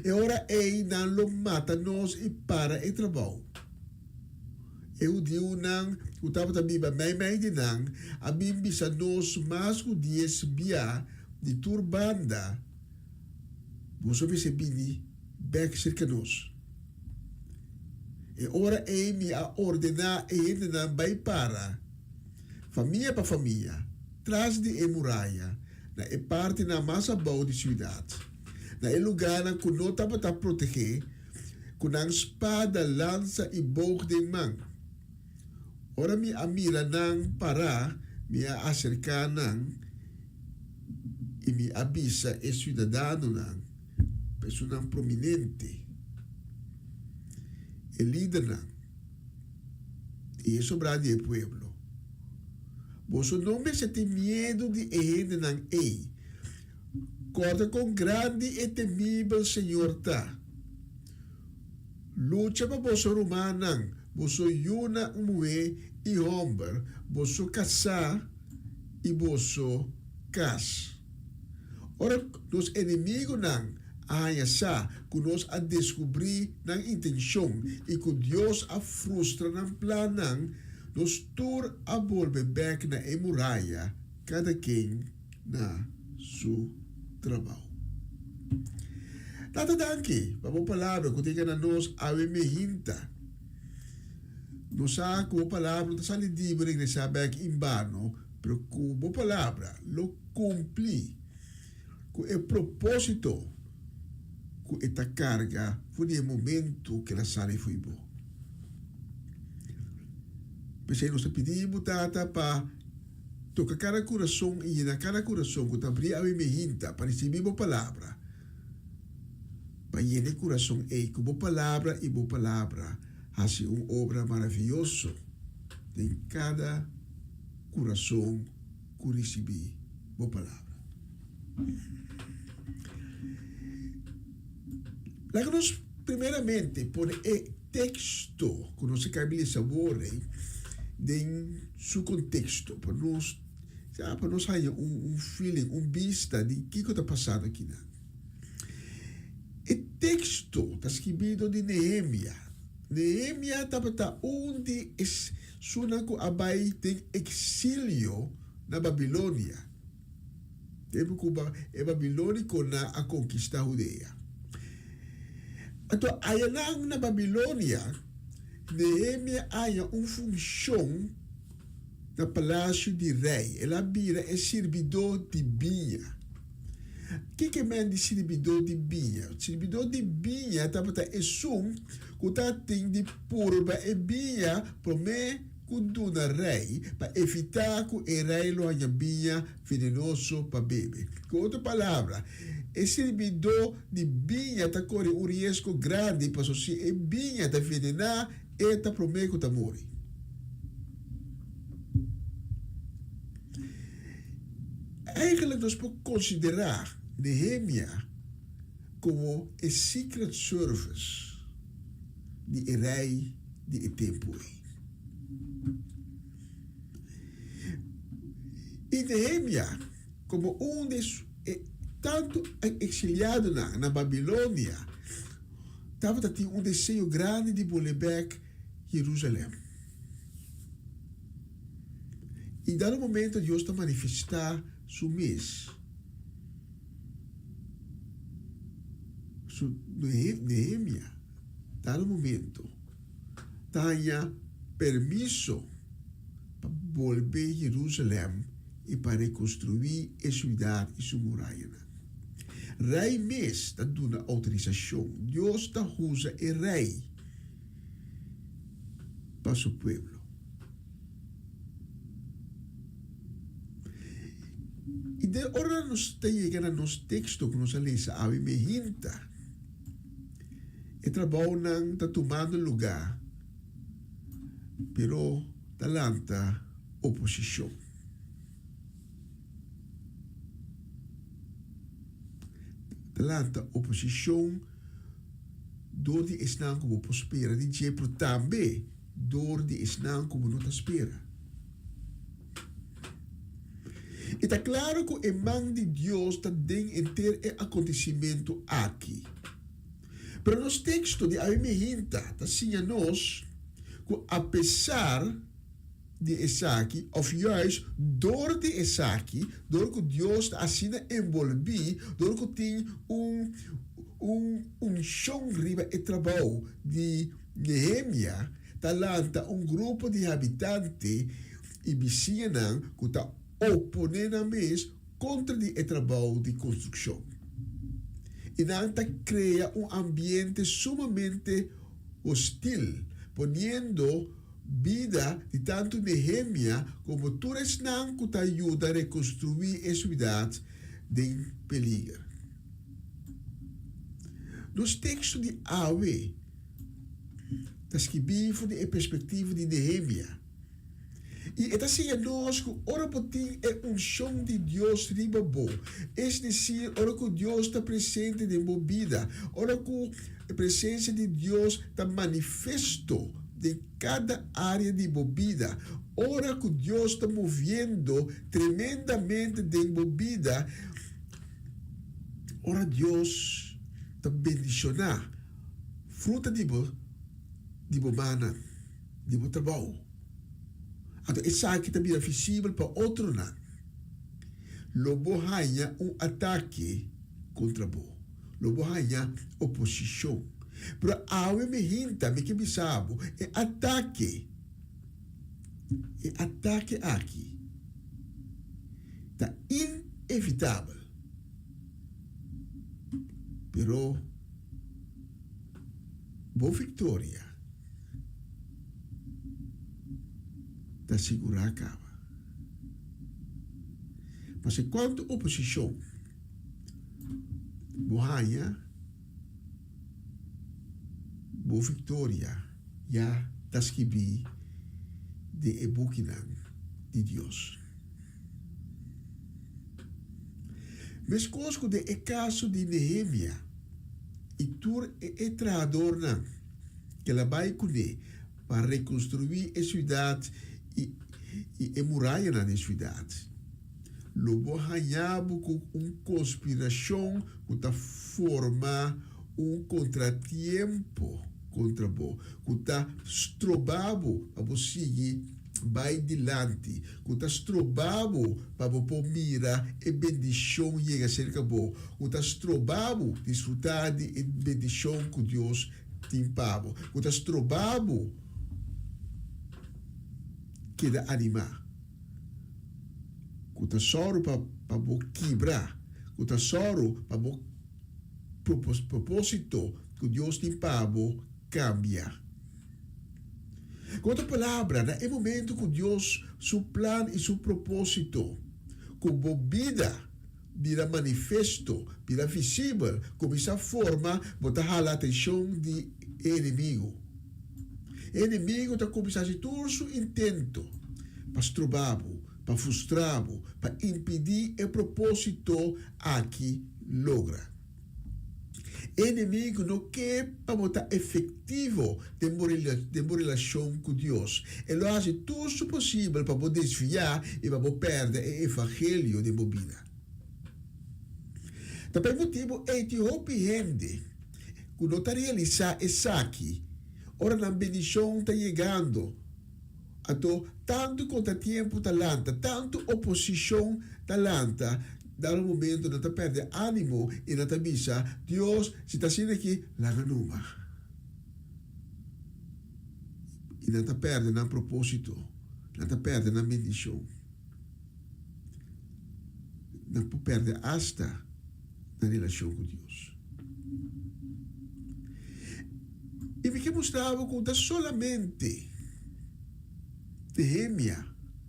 E ora ei nan lo mata nos i para e trabou. E hudiunan ku tabata biba meimei di nan a bin bisa nos mas ku dies bia di tur banda, Boso mester bini bek serka nos. E ora ei mi a ordená e hendenan bai para, famia pa famia, tras di e muraya, na e partinan mas abou di siudat, na e lugánan ku no tabata protegé, ku nan spada, lansa i boog den man. Ora mi a mira nan pará, mi a aserká nan i mi a bisa e siudadanonan, personanan prominente, e lidernan i e sobrá di e pueblo, Boso no mester tin miedu di e hendenan ei. Kòrda kon grandi e temibel Señor ta. Lucha pa boso rumannan, boso yunan muhé i hòmber, boso kasá i boso kas. Ora nos enemigunan a haña sa ku nos a deskubrí nan intenshon i ku Dios a frustra nan plannan, nos tur a bolbe bèk na e muraya, kada ken na su trabou. Tata danki pa bo palabra ku ta yega na nos awe mehinta. Nos sa ku bo palabra no ta sali di bo regresá bèk inbano, pero ku bo palabra lo kumpli ku e propósito ku e ta karga for di e momentu ku el a sali fo'i bo. P'esei nos ta pidi bo, Tata, pa Toka kada kurason i yena kada kurason ku ta bria awe mehinta pa risibí bo palabra. Pa yena e kurason ei ku bo palabra i bo palabra hasi un obra maravioso den kada kurason ku risibí bo palabra. Laga nos primeramente pone e teksto ku nos a kaba di lesa awor ei den su konteksto pa nos ya pa nos haña un un feeling, un bista di kiko ta pasando akinan. E teksto ta skibí dor di Nehemia. Nehemia tabata un di esunnan ku a bai den eksilio na Babilonia. Tempu ku e babilónikonan a konkistá Hudea. Anto ayanan na Babilonia, Nehemia a haña un funshon na palasio di rei. El a bira e sirbidó di biña. Kiko e men di sirbidó di biña? Sirbidó di biña tabata esun ku tabatin di purba e biña promé ku duna rei pa evitá ku e rei lo haña biña venenoso pa bebe. Ku otro palabra, e sirbidó di biña ta kore un riesgo grandi pasobra si e biña ta venená, e ta promé ku ta muri. Eigenlijk nos por konsiderá Nehemia komo e Secret Service. di e rei di e tempu ei. I Nehemia, komo un di e tantu eksiliadonan na Babilonia, tabata tin un deseo grandi di bolbe bèk Jerusalèm. I dado momento Dios ta manifestá Su mes. Su Nehemia, dado momento, ta haña permiso pa bolbe Jerusalèm i pa rekonstruí e siudat i su murayanan. Rei mes ta duna outorisashon. Dios ta usa e rei pa su pueblo. I den ora nos ta yega na nos teksto ku nos a lesa awe mehinta, e trabounan ta tumando lugá, pero ta lanta oposishon. Ta lanta oposishon dor di esnan ku bo por spera di dje, pero tambe dor di esnan ku bo no ta spera. I ta klaro ku e man di Dios ta den henter e akontesimentu aki. Pero nos teksto di awe mehinta ta siña nos ku apesar di esaki, òf juist dor di esaki, dor ku Dios ta asina enbolbí, dor ku tin un un unshon riba e trabou di Nehemia, ta lanta un grupo di habitante i bisiñanan ku ta oponé nan mes kontra di e trabou di konstrukshon. I nan ta krea un ambiente sumamente hostil, poniendo bida di tantu Nehemia komo tur esnan ku ta yuda rekonstruí e siudat den peliger. Nos teksto di awe ta skibí for di e perspektiva di Nehemia, i e ta siña nos ku ora bo tin e unshon di Dios riba bo, es desir ora ku Dios ta presente den bo bida, ora ku e presensia di Dios ta manifesto den kada área di bo bida, ora ku Dios ta moviendo tremendamente den bo bida, ora Dios ta bendishoná fruta di bo di bo mannan, di bo trabou. Anto esaki ta bira visibel pa otronan. Lo bo haña un atake kontra bo. Lo bo haña oposishon. Pero awe mi hinta, mi ke bisa bo, e atake, e atake aki ta inevitabel. Pero bo viktoria ta sigurá kaba. Pasobra kuantu oposishon bo haña, bo viktoria ya ta skibí den e bukinan di Dios. Meskos ku den e kaso di Nehemia i tur e trahadornan ku el a bai kuné pa rekonstruí e siudat i e murayanan di e siudat, lo bo haña bo ku un konspirashon ku ta forma un kontratiempo kontra bo, ku ta stroba bo pa bo sigui bai dilanti, ku ta stroba bo pa bo por mira e bendishon yega serka bo, ku ta stroba bo disfrutá di e bendishon ku Dios tin pa bo, ku ta stroba bo keda animá, ku ta sòru pa pa bo kibra, ku ta sòru pa bo propósito ku Dios tin pa bo kambia. Ku otro palabra, na e momento ku Dios su plan i su propósito ku bo bida bira manifesto, bira visibel, kuminsá forma, bo ta hala atenshon di e enemigu. E enemigu ta kuminsá hasi tur su intento pa stroba bo, pa frustra bo, pa impidí e propósito aki logra. E enemigu no ke pa bo ta efektivo den bo den bo relashon ku Dios. E lo hasi tur su posibel pa bo desviá i pa bo pèrdè e evangelio den bo bida. Ta pa e motibu ei tin hopi hende ku no ta realisá esaki ora nan bendishon ta yegando. Anto, tantu kontratiempo ta lanta, tantu oposishon ta lanta, dado momento nan ta pèrdè ánimo i nan ta bisa, Dios, si ta asina aki, laga numa. I nan ta pèrdè nan propósito, nan ta pèrdè nan bendishon. Nan por pèrdè asta nan relashon ku Dios. I mi ke mustra bo ku ta solamente Nehemia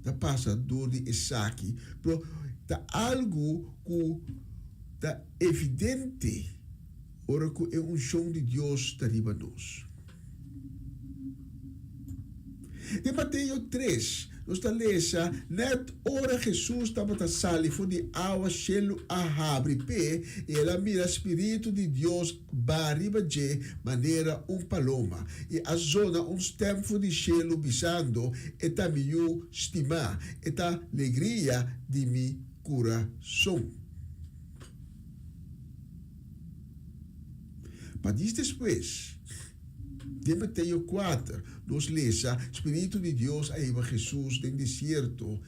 ta pasa dor di esaki, pero ta algu ku ta evidente ora ku e unshon di Dios ta riba nos. Den Mateo tres, nos ta lesa, Nèt ora Hesus tabata sali for di awa, shelu a habri p'e, i el a mira spiritu di Dios baha riba dje manera un paloma, i a zona un stèm for di shelu bisando, E ta mi Yu stimá, e ta legria di mi kurason. Pa dis despues, den Mateo kuater, nos lesa, Spiritu di Dios a hiba Hesus den desierto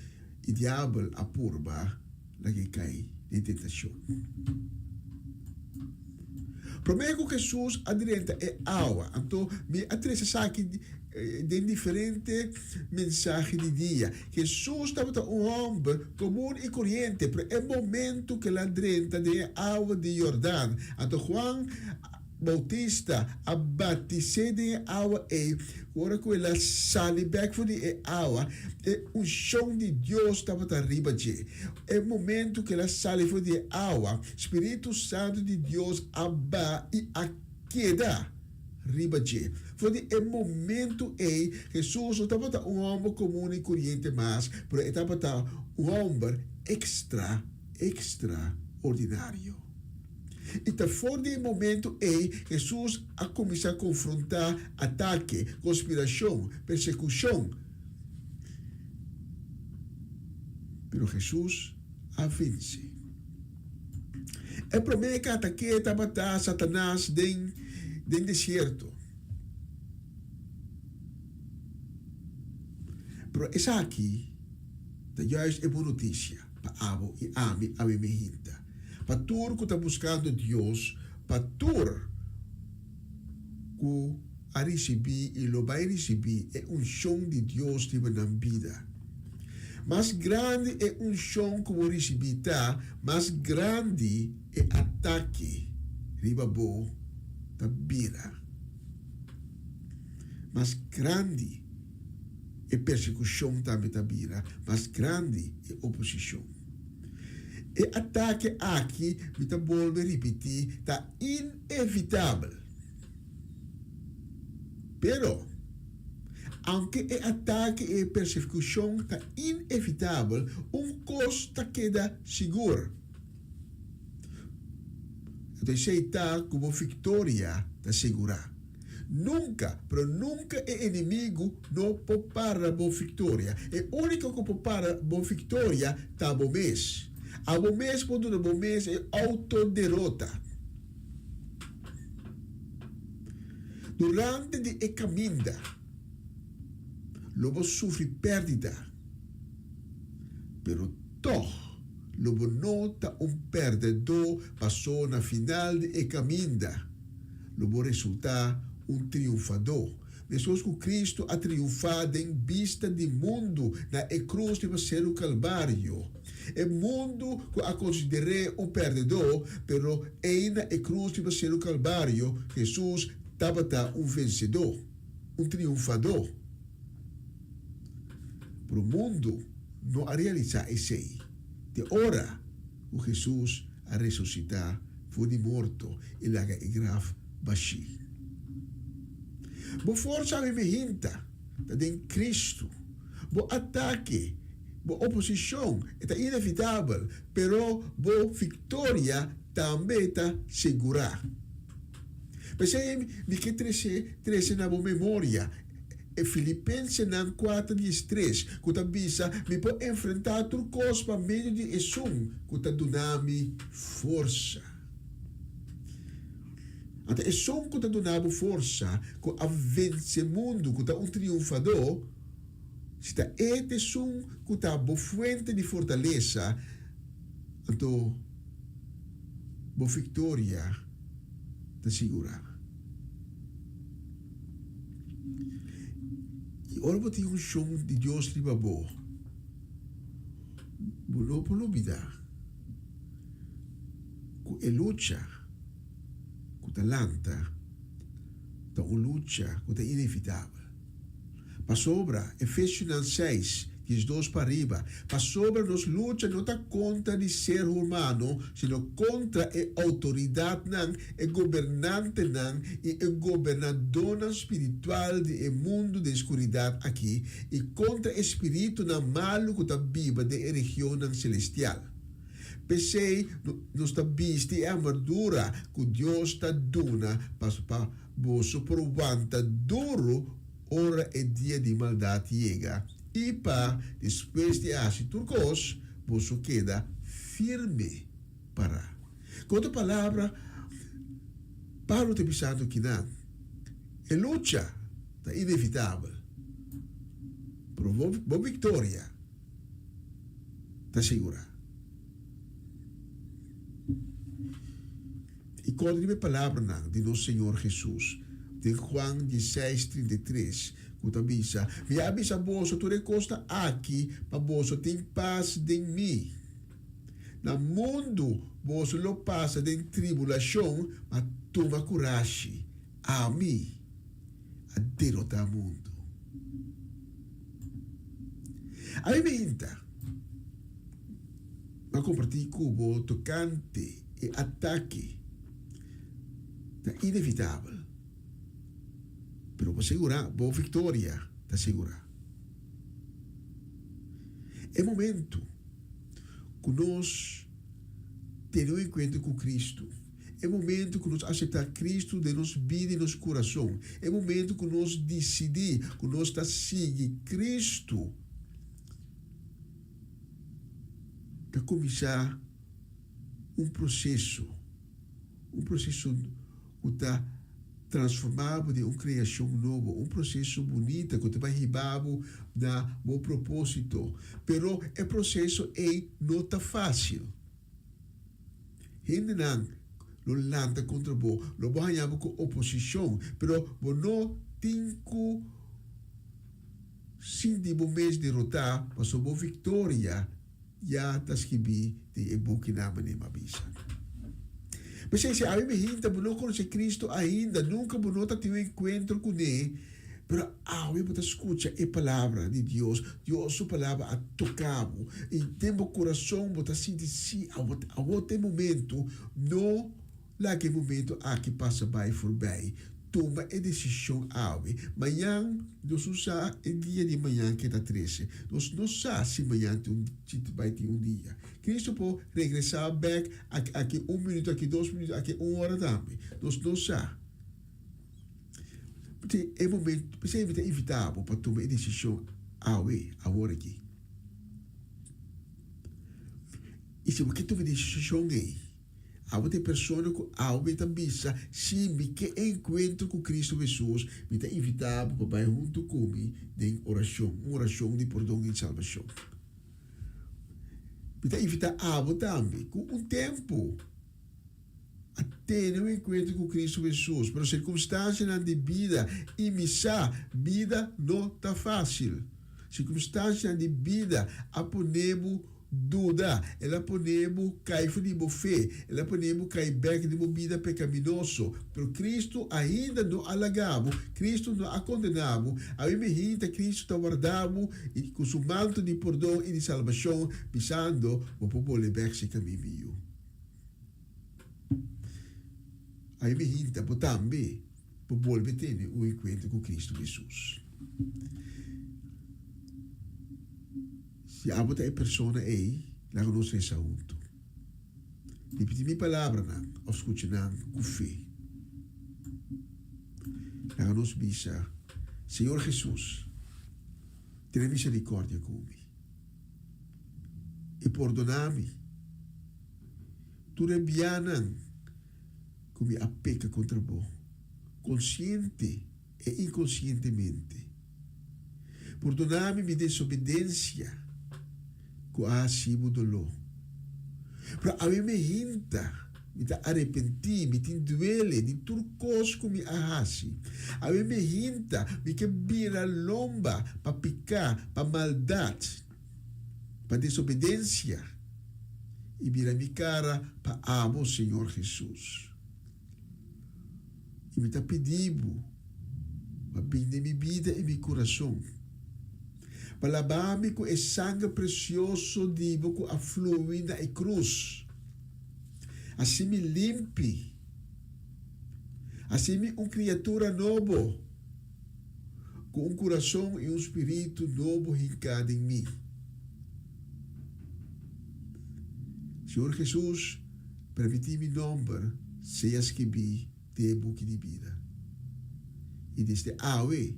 i diabel a purba lag'é kai den tentashon. Promé ku Hesus a drenta e awa, anto mi a trese esaki den diferente mensahe di dia. Hesus tabata un hòmber komun i koriente, pero e momentu ku el a drenta den e awa di Yordan, anto Juan Boutista a batis'é den e awa ei. Ora ku el a sali bèk for di e awa, e unshon di Dios tabata riba dje. E momentu ku el a sali for di e awa, spiritu santu di Dios a ba i a keda riba dje. For di e momentu ei, Hesus no tabata un hòmber komun i koriente mas, pero e tabata un hòmber ekstra, ekstraordinario. I ta for di e momentu ei Hesus a kuminsá konfrontá atake, konspirashon, persekushon. Pero Hesus a vense. E promé ku a atak'é tabata Satanas den den desierto. Pero esaki ta juist e bon notisia pa abo i ami awe mehinta. Pa tur ku ta buskando Dios, pa tur ku a risibí i lo bai risibí e unshon di Dios riba nan bida. Mas grandi e unshon ku bo risibí ta, mas grandi e atake riba bo ta bira. Mas grandi e persekushon tambe ta bira, mas grandi e oposishon. E atake aki, mi ta bolbe ripití, ta inevitabel. Pero, aunke e atake i e persekushon ta inevitabel, un kos ta keda sigur. Anto esei ta ku bo viktoria ta sigurá. Nunka, pero nunka e enemigu no por para bo viktoria. E úniko ku por para bo viktoria ta bo mes. Abo mes por duna bo mes e outoderota. Durante di e kaminda lo bo sufri pèrdida, pero tòg lo bo no ta un pèrdèdó pasó na final di e kaminda lo bo resultá un triunfadó. Meskos ku Kristu a triunfá den bista di mundu na e krus riba Seru Kalbario. E mundu ku a konsider'é un pèrdedó, pero ei na e krus riba Seru Kalbario, Hesus tabata un vensedó, un triunfadó. Pero mundu no a realisá esei te ora ku Hesus a resusitá for di morto i laga e graf bashí. Bo forsa a hinta ta den Kristu. Bo atake, bo oposishon e ta inevitabel, pero bo viktoria tambe ta sigurá. P'esei mi ke trese trese na bo memoria e Filipensenan kuater diestres ku ta bisa, Mi por enfrentá tur kos pa medio di esun ku ta duna mi forsa. Anto esun ku ta duna bo forsa, ku a vense mundu, ku ta un triunfadó, si ta e ta esun ku ta bo fuente di fortalesa, anto bo viktoria ta sigurá. I ora bo tin unshon di Dios riba bo, bo no por lubidá ku e lucha ku ta lanta ta un lucha ku ta inevitabel. Pasobra, Efesionan seis, diesdos pa riba, pasobra nos lucha no ta kontra di ser humano, sino kontra e outoridatnan, e gobernantenan i e gobernadónan spiritual di e mundu den skuridat akí, i kontra e spiritunan malu ku ta biba den e regionnan selestial. P'esei, nos ta bisti e armadura ku Dios ta duna pa boso por wanta duru ora e dia di maldat yega, i pa, despues di a hasi tur kos, boso keda firme pará. Ku otro palabra, Pablo ta bisando kinan, E lucha ta inevitabel, pero bo viktoria ta sigurá. I kòrda riba e palabranan di nos Señor Hesus den Juan dieseis, 33, ku ta bisa, Mi a bisa boso tur e kosnan aki pa boso tin pas den mi. Na mundu boso lo pasa den tribulashon, ma tuma kurashi, ami a derotá mundu. Ami minta pa kompartí ku bo tokante e atake ta inevitabel, pero bo sigurá bo viktoria ta sigurá. E momentu ku nos tene un enkuentro ku Kristu, e momentu ku nos aseptá Kristu den nos bida i nos kurason, e momentu ku nos disidí ku nos ta sigui Kristu, ta kuminsá un proseso, un proseso ku ta transformá bo den un kreashon nobo, un proseso bunita ku ta bai hiba bo na bo propósito. Pero e proseso ei no ta fásil. Hendenan lo lanta kontra bo, lo bo haña bo ku oposishon, pero bo no tin ku sinti bo mes derotá pasobra bo viktoria ya ta skibí den e bukinan manera mi a bisa. P'esei, si awe mi hinta bo no konosé Kristu ainda, nunka bo no ta tin un enkuentro kuné, pero awe bo ta skucha e palabra di Dios, Dios su palabra a toka bo, i den bo kurason bo ta sinti, sí, awo ta e momentu, no Laga e momento aki pasa bai forbij. Tuma e desishon awe. Mañan, nos no sa e dia di mañan ke ta trese. Nos no sa si mañan tin un, si ta bai tin un dia. Cristo por regresá bek aki, aki un minuto, aki dos minuto, aki un ora tambe. Nos no sa. P'esei e momento, p'esei mi ta invitá bo pa tuma e desishon awe, awor aki. I si bo ke tuma e desishon ei, Abo ta e persona ku awe ta bisa, Sí, mi ke enkuentro ku Kristu Hesus. Mi ta invitá bo pa bai huntu ku mi den orashon, un orashon di pordon i salbashon. Mi ta invitá abo tambe ku un tempu a tene un enkuentro ku Kristu Hesus, pero sirkunstansianan di bida i mi sa, bida no ta fásil. Sirkunstansianan di bida a pone bo Duda, el a pone bo kai for di bo fe, el a pone bo kai bek den bo bida pekaminoso. Pero Kristu ainda no a laga bo, Kristu no a kondena bo. Awe mihinta Kristu ta warda bo i ku su manto di pordon i di salbashon, bisando, Bo por bole bek serka mi, mi yu. Awe mihinta bo tambe por bolbe tene un enkuentro ku Kristu Hesus. Si abo ta e persona ei, laga nos resa huntu. Ripití mi palabranan òf skucha nan ku fe. Laga nos bisa, Señor Jesus, tene misericordia cu mi y pordona mi tur e bianan cu mi a peca contra Bo, consciente e inkonsientemente. Pordona mi mi desobedensia ku a hasi bo doló. Pero awe mi hinta, mi ta arepentí, mi tin duele di tur kos ku mi a hasi. Awe mi hinta, mi ke bira lomba pa piká, pa maldat, pa desobedensia, i bira mi kara pa abo, Señor Hesus. I mi ta pidi bo pa bin den mi bida i mi kurason, pa laba mi ku e sanger presioso di bo ku a flui na e krus. Hasi mi limpi. Hasi mi un kriatura nobo, ku un kurason i un spiritu nobo hinká den mi. Señor Jesus, Permití mi nomber sea skibí den e buki di bida. I desde awe,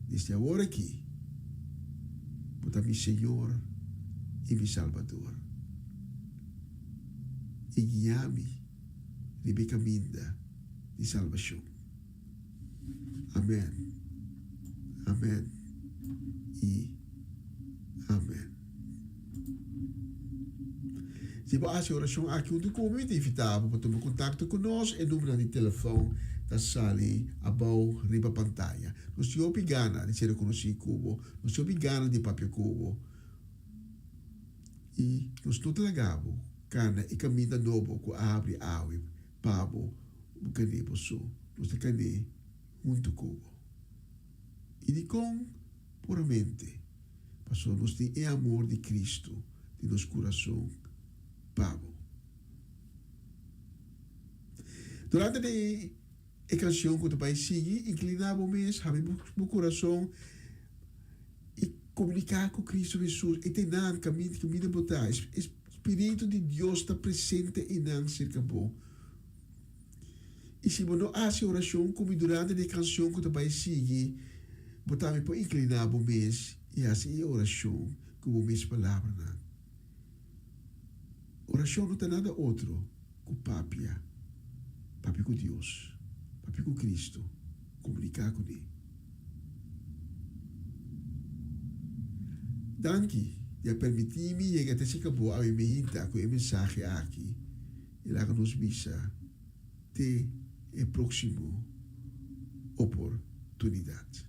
desde awor aki, bo ta mi Señor i mi Salbador. I guia mi riba e kaminda di salbashon. Amen. Amen i amen. Si bo hasi orashon aki huntu ku mi, mi ta invitá bo pa tuma kontakto ku nos. E numbernan di telefòn ta sali abou riba pantaya. Nos tin hopi gana di ser konosí ku bo. Nos tin hopi gana di papia ku bo. I nos no ta laga bo kana e kaminda nobo ku a habri awe pa bo. Bo kané bo so. Nos ta kané huntu ku bo. I dikon? Puramente pasobra nos tin e amor di Cristo den nos curason pa bo. Durante di e cancion cu ta bay sigui, inclina bo mes, habri bo curason y comunica cu Cristo Jesus. E ta einan, caminda caminda bo ta. E Spiritu di Dios ta presente einan cerca bo. I si bo no hasi orashon ku mi durante di e kanshon ku ta bai sigui, bo tambe por inkliná bo mes i hasi e orashon ku bo mes palabranan. Orashon no ta nada otro ku papia, papia ku Dios, papia ku Kristu, komuniká kuné. Danki di a permití mi yega te sika bo awe meinta ku e mensahe aki. I laga nos bisa te e próksimo oportunidat.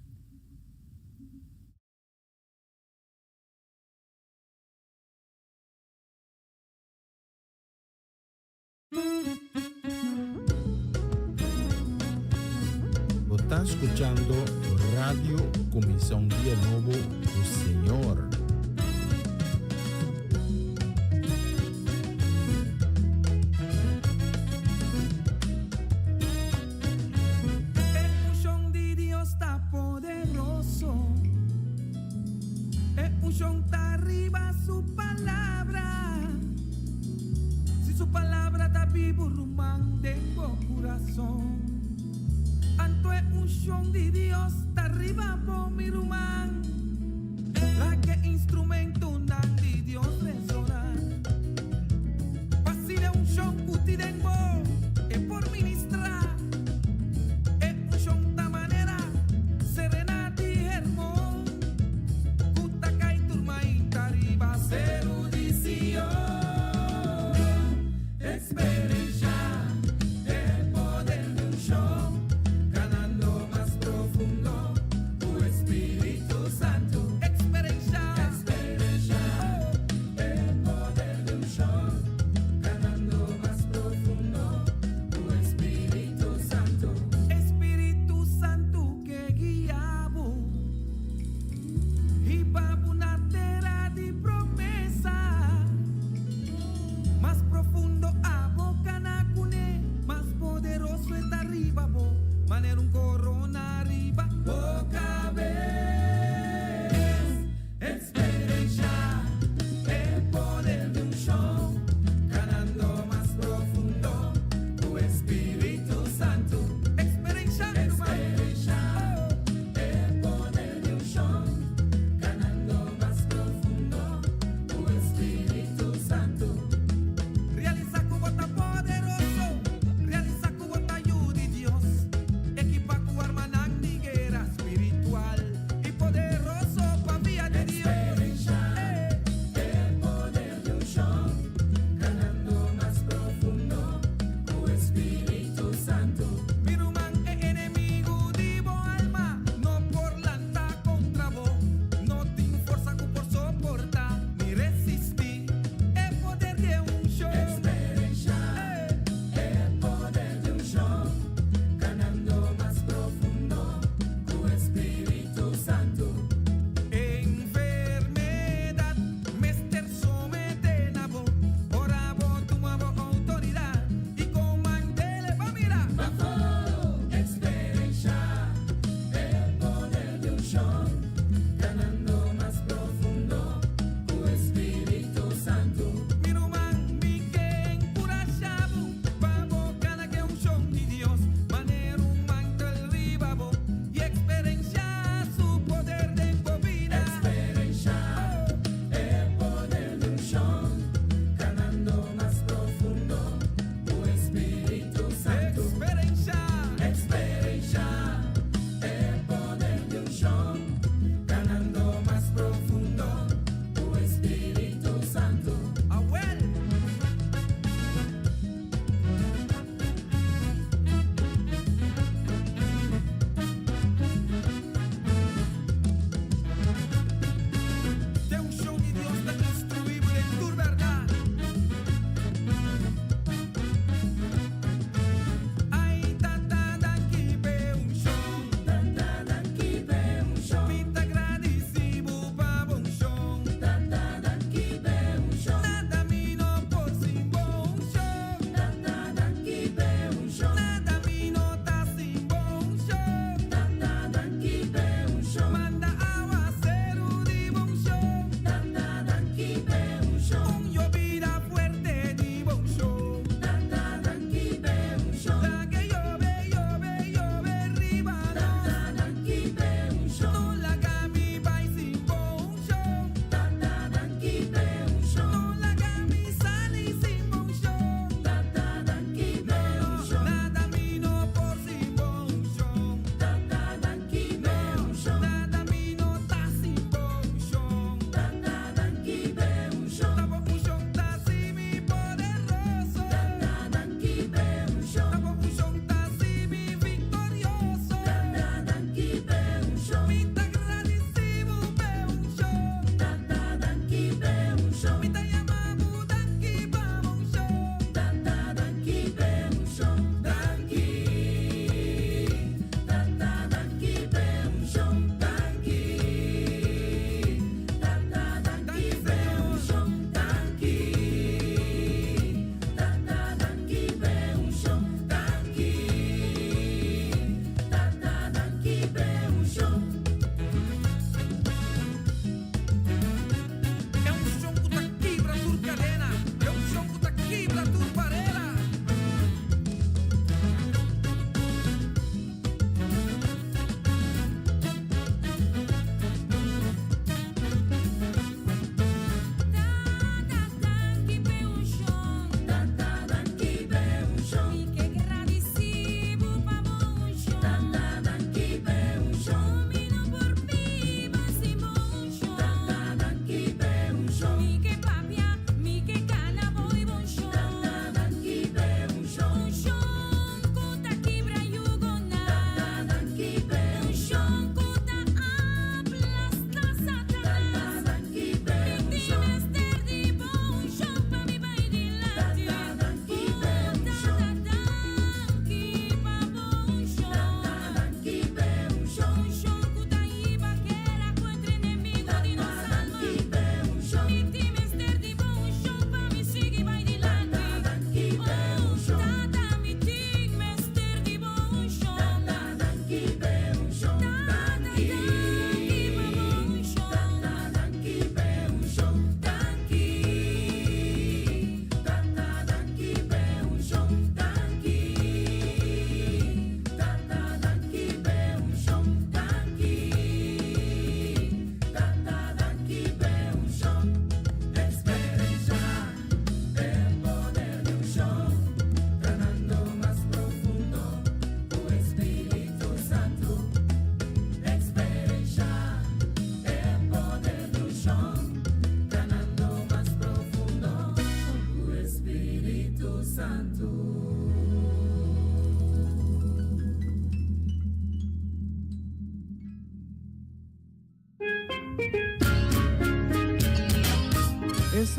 Bo ta skuchando Radio Kuminsá un Dia Nobo ku Señor.
E unshon di Dios ta poderoso. E unshon ta riba su palabra. Si su palabra ta bibu ruman den bo kurason. Anto e unshon di Dios ta riba bo mi ruman. Laga e instrumentonan di Dios resoná. Pa asina e unshon ku tin den bo e por ministrá. E unshon ta manera serena di Hermon ku ta kai tur mainta riba seru di Sion. Eksperenshá e poder di unshon, kanando mas profundo ku e Spiritu.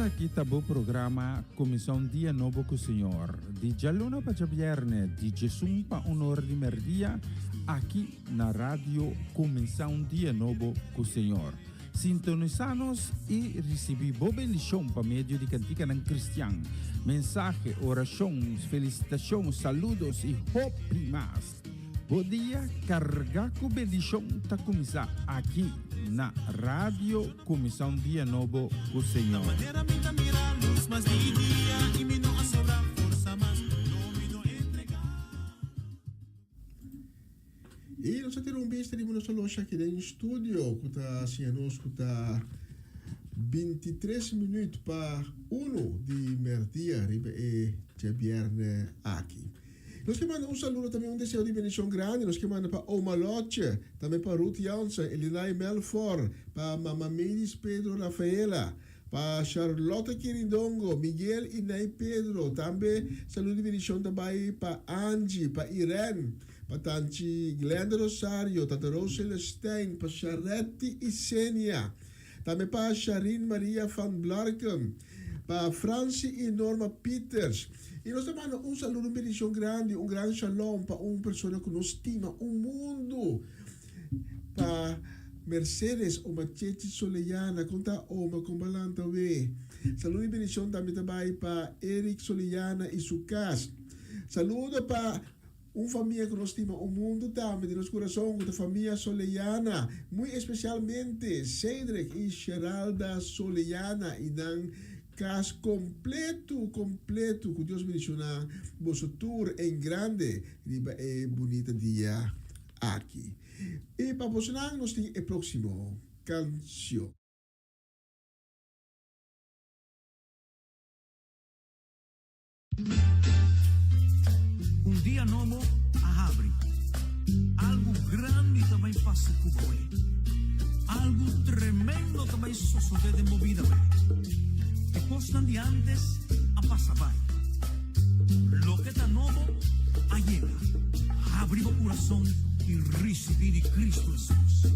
Esaki ta bo programa Kuminsá un Dia Nobo ku Señor, di djaluna pa djabièrnè, di djesun pa un or di mèrdia, aki na Radio Kuminsá un Dia Nobo ku Señor. Sintonisá nos i risibí bo bendishon pa medio di kantikanan kristian, mensahe, orashon, felisitashon, saludos i hopi mas. Bo dia kargá ku bendishon ta kuminsá aki na Radio Kuminsá un Dia Nobo ku Señor.
I nos a tira un bista riba nos oloshi aki den studio ku ta siña nos ku ta bintitres minüt pa unu di mèrdia riba e djabièrnè aki. Nos ke manda un saludo tambe un deseo di bendishon grandi nos ke manda pa Oma Lotje, tambe pa Ruth Jansen, Elinay Melfor, pa Mama Medis Pedro Rafaela, pa Charlotte Kirindongo, Miguel y Nay Pedro, tambe saludo di bendishon ta bai pa Angie, pa Irene, pa Tanchi Glenda Rosario, Tata Rose Celestijn, pa Sharetti y Senia, tambe pa Sharin Maria van Blarken, pa Francie y Norma Pieters. Y nos ta manda un saludo, un bendicion grandi, un gran shalom pa un persona cu nos stima un mundo, pa Mercedes Oma Chechi Soleyana, con ta Oma, con balanta we. Saludo y bendicion tambe ta bay pa Eric Soleyana y su cas. Saludo pa Un famia ku nos stima un mundu tambe den nos kurason ku ta famia Soleyana, muy espesialmente Cedric i Sheralda Soleyana i nan kas kompletu kompletu. Ku Dios bendishona boso tur en grande riba e bunita dia aki. I pa bosonan nos tin e proksimo kansion.
Un dia nobo a habri. Algu grandi ta bai pasa ku bo e. Algu tremendo ta bai sosodé den bo bida we. E kosnan di ántes a pasa bai. Loke ta nobo a yega. Habri bo kurason i risibí di Kristu Hesus.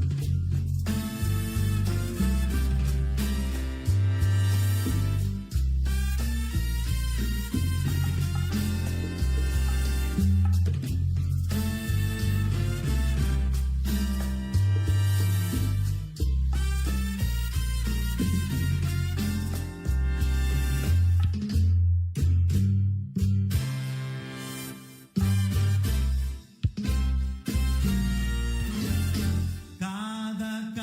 Cada.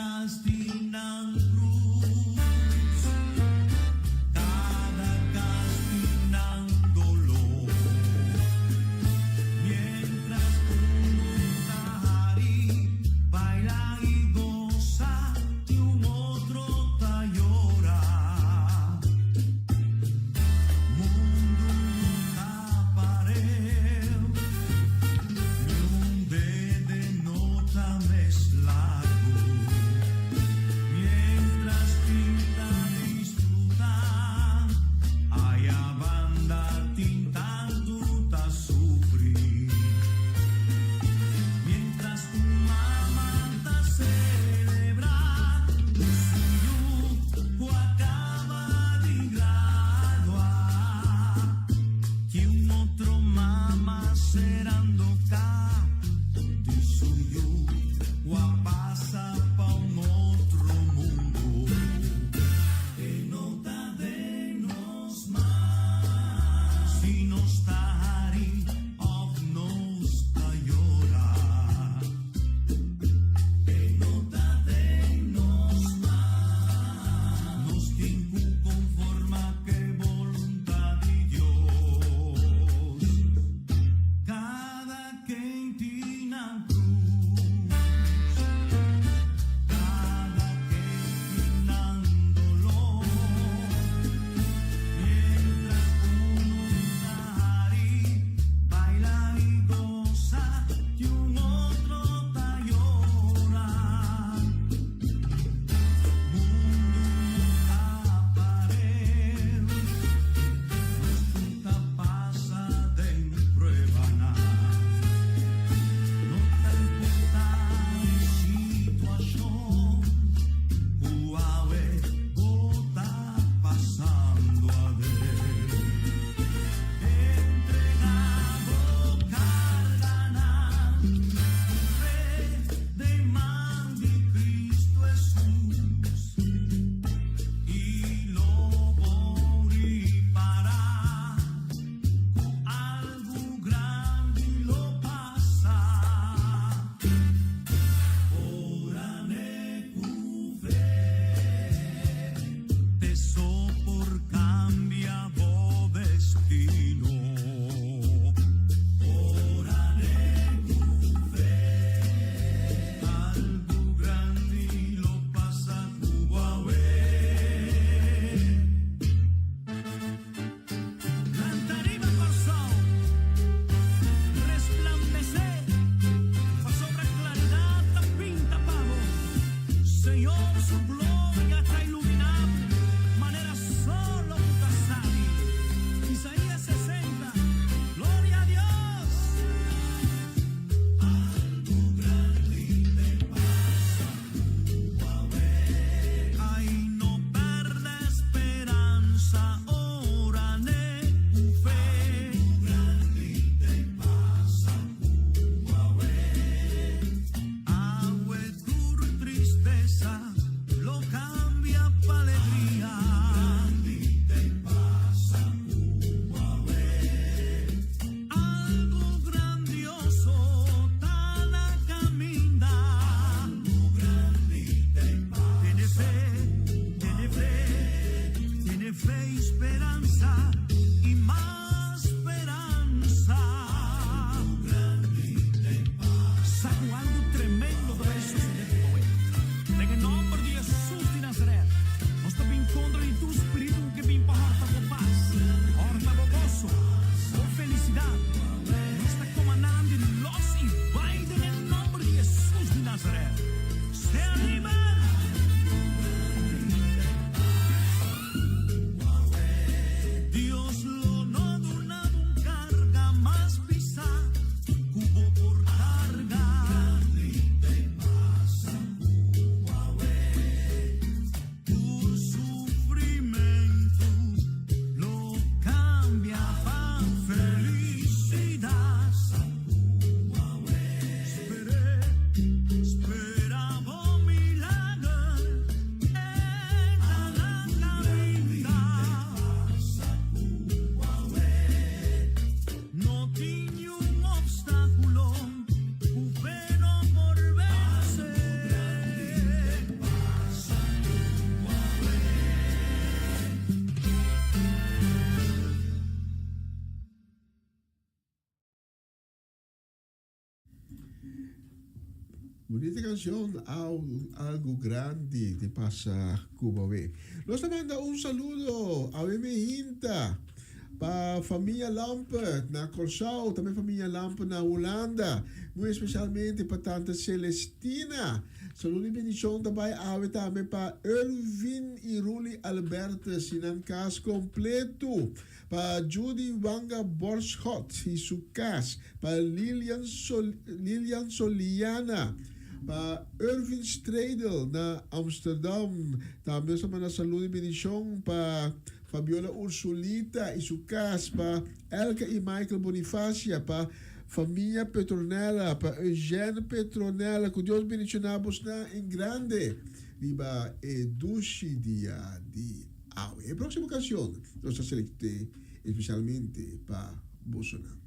Bunita canción, algo grande te pasa Cuba we. Nos ta manda un saludo awe mehinta pa familia Lampe na Corsou, tambe familia Lampe na Hulanda, muy especialmente pa tanta Celestina. Saludo y bendicion ta bay awe tambe pa Ervin y Ruli Albertus y nan cas completo. Pa Judy Wanga Borschot y su cas, pa Lilian Lilian Soliana, pa Ervin Stradel na Amsterdam. Tambe nos ta manda saludo y bendicion pa Fabiola Ursulita y su cas, pa Elka y Michael Bonifacia, pa famia Petronella, pa Eugène Petronella. Cu Dios bendiciona bosnan en grande riba e dushi dia di. Awe e próximo canción nos ta selecté especialmente pa bosonan.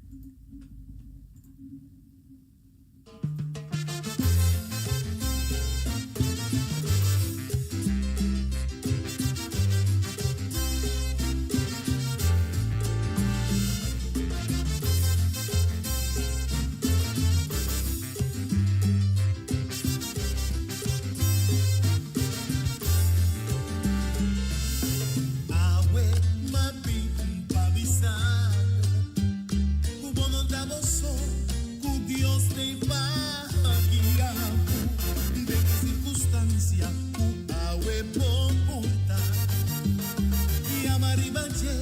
Awe m'a bin pa bisa bo ku bo no ta bo so, ku Dios t'ei pa guia bo den e sirkunstansia ku awe bo por ta. Yama riba dje,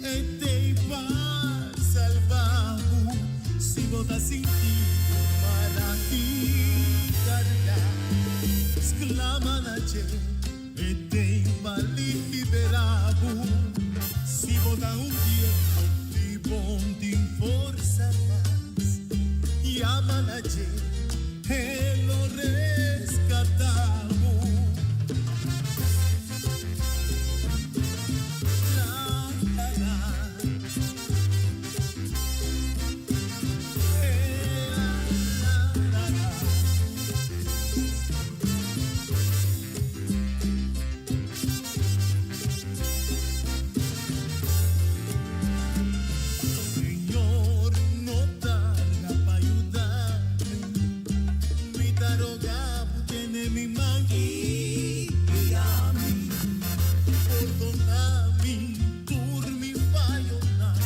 e t'ei pa salba bo si bo ta sinti bo mala i karga. Sklama na dje, e t'ei pa libera bo si bo ta un tiempo di bon tin forsa mas. Yama na dje, e lo reskata bo. Señor, no tarda pa yudami. Mi ta roga bo tene mi man i guia mi. Pordona mi tur mi fayonan.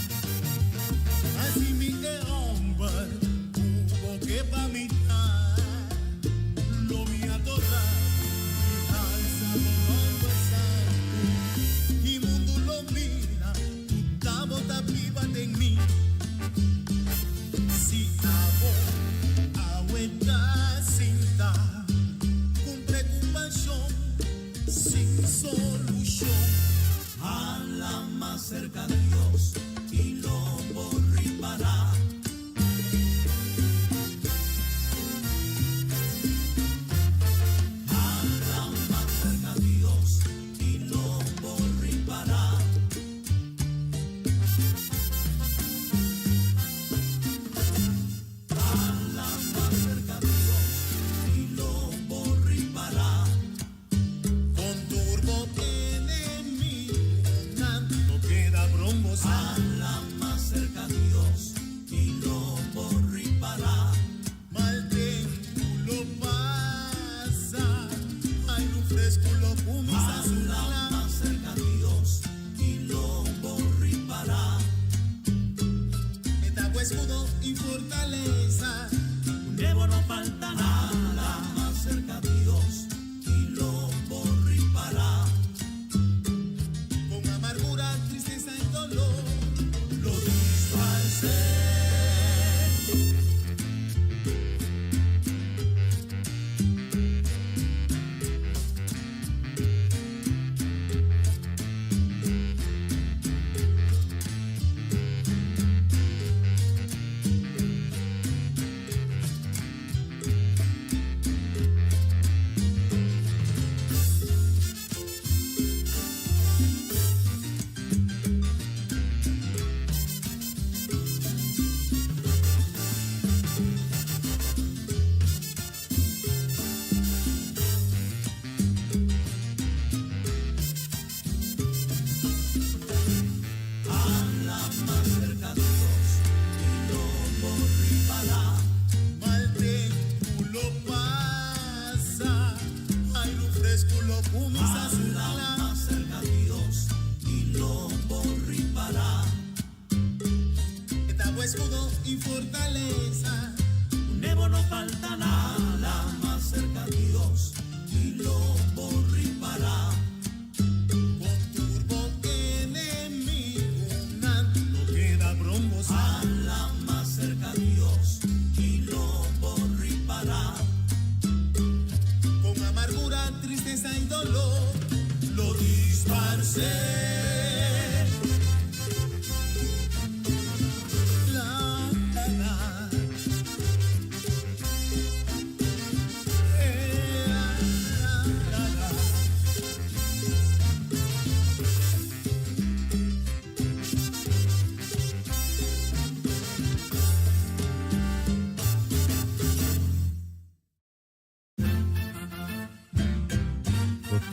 Hasi mi e homber ku bo ke pa mi ta. Lo mi adora bo i alsa bo nomber santu. I mundu lo mira ku ta bo ta biba den mi. Si abo awe ta sinta ku preokupashon sin solushon. Hala mas serka Dios i lo bo ripará.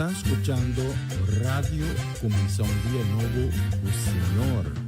Bo ta skuchando Radio Kuminsá un Dia Nobo ku Señor.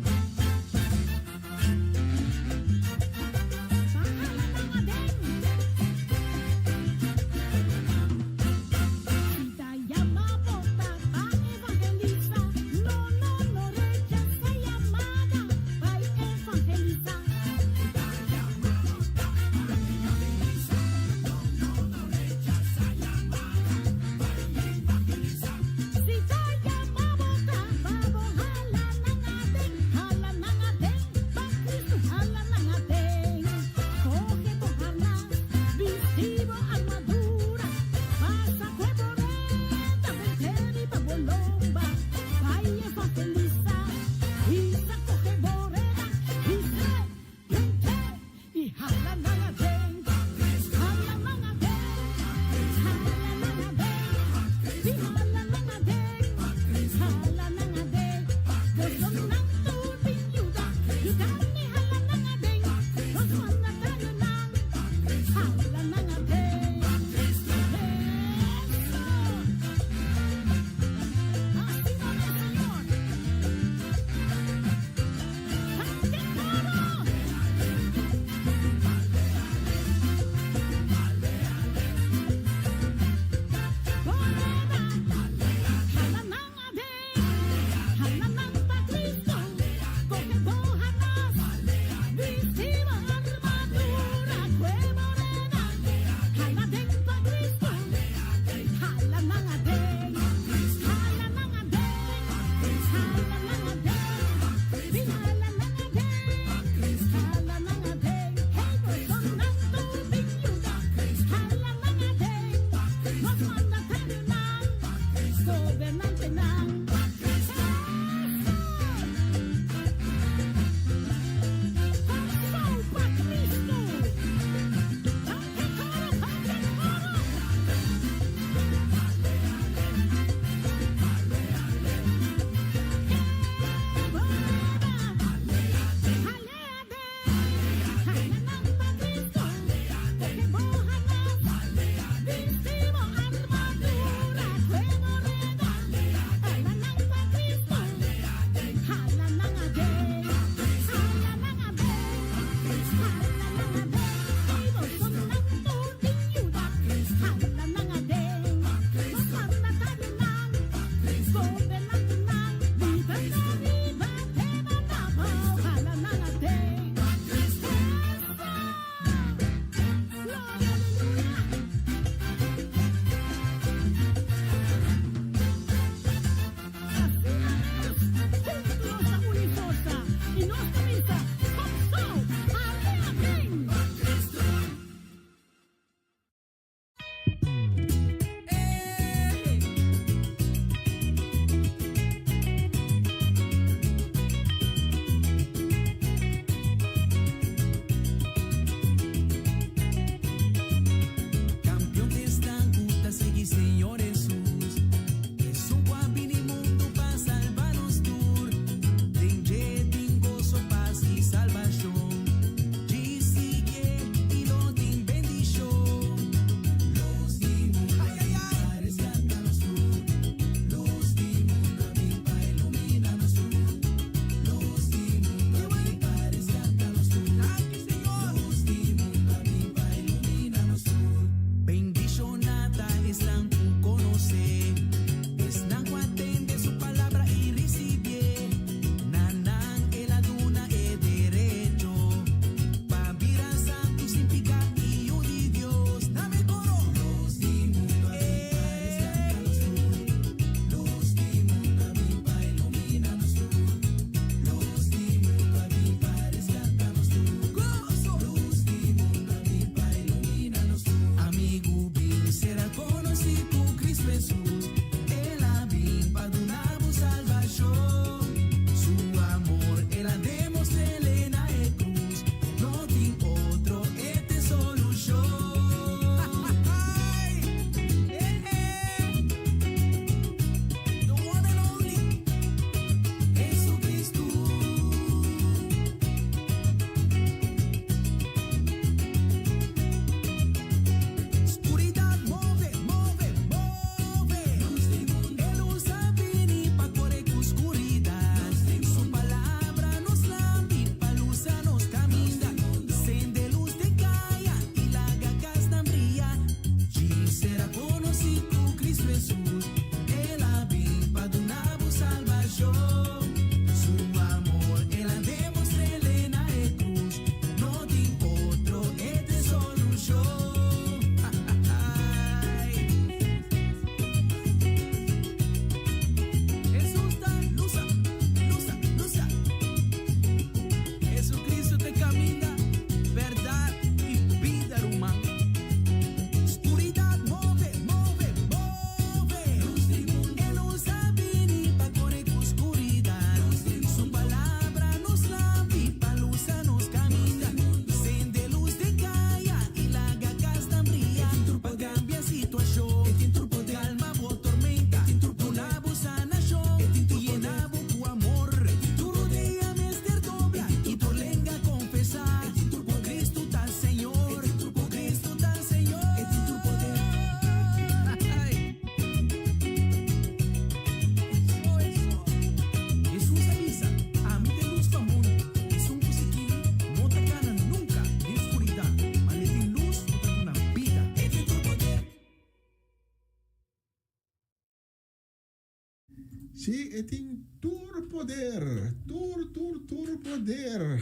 Sí, e tin tur poder, tur, tur, tur poder.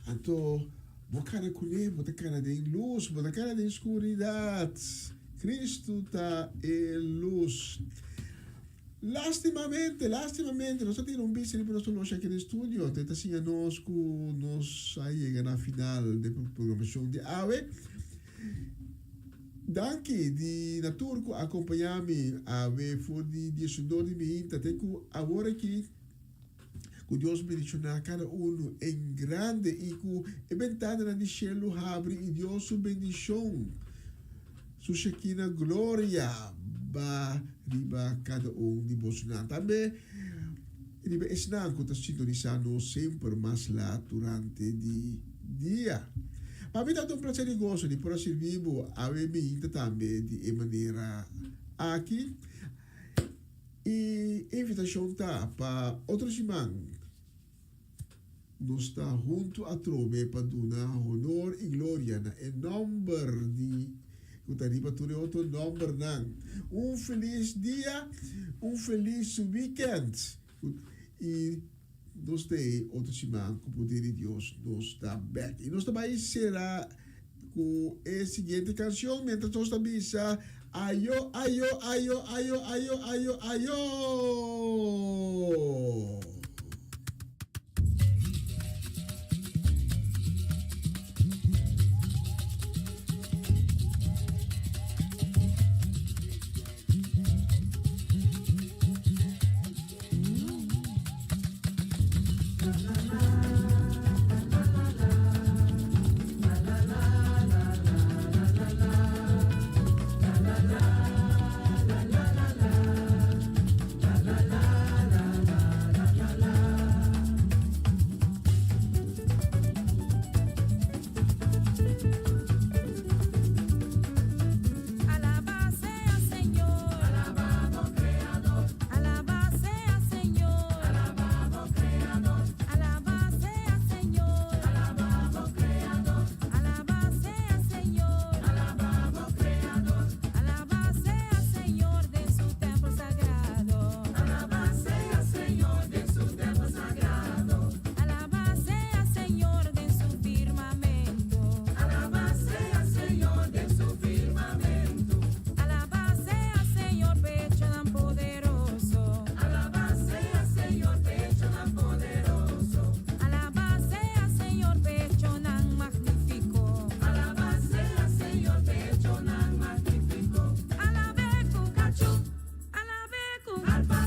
Anto, bo kana kuné, bo ta kana den lus, bo ta kana den skuridat. Kristu ta e lus. Lastimamente, lastimamente, nos a tira un bista riba nos tolosha aki den studio. Te ta siña nos ku nos a yega na final di programashon di awe. Danki di na tur ku a kompañá mi awe for di diesundor di mihinta te ku awor aki. Ku Dios bendishoná kada unu en grande i ku e bentananan di shelu habri i Dios su bendishon, su Shekinah gloria ba riba kada un di bosonan. Tambe riba esnan ku ta sintonisá nos semper mas lat durante di dia. Pa mi tabata un plaser i goso di por a sirbi bo awe mihinta tambe di e manera aki. E invitashon ta pa otro siman nos ta huntu atrobe pa duna honor i gloria na e nòmber di ku ta riba tur e otro nòmbernan. Un felis dia, un felis wikènt i nos ta ei otro siman ku poder di Dios nos ta bèk. I nos ta bai sera ku e siguiente kanshon mientras nos ta bisa ayo ayo ayo ayo ayo ayo ayo.
Alaba sea Señor. Alabado Creador. Alaba sea Señor. Alabado Creador. Alaba sea Señor. Alabado Creador. Alaba sea Señor. Alabado Creador. Alaba sea Señor de su templo sagrado. Alaba sea Señor de su templo sagrado. Alaba sea Señor de su firmamento. Alaba sea Señor de su firmamento. Alaba sea Señor pecho tan poderoso. Alaba sea Señor pecho tan poderoso. Alaba sea Señor pecho tan magnífico. Alaba sea Señor pecho tan magnífico. Alabe ku cachu, alabe ku arpa,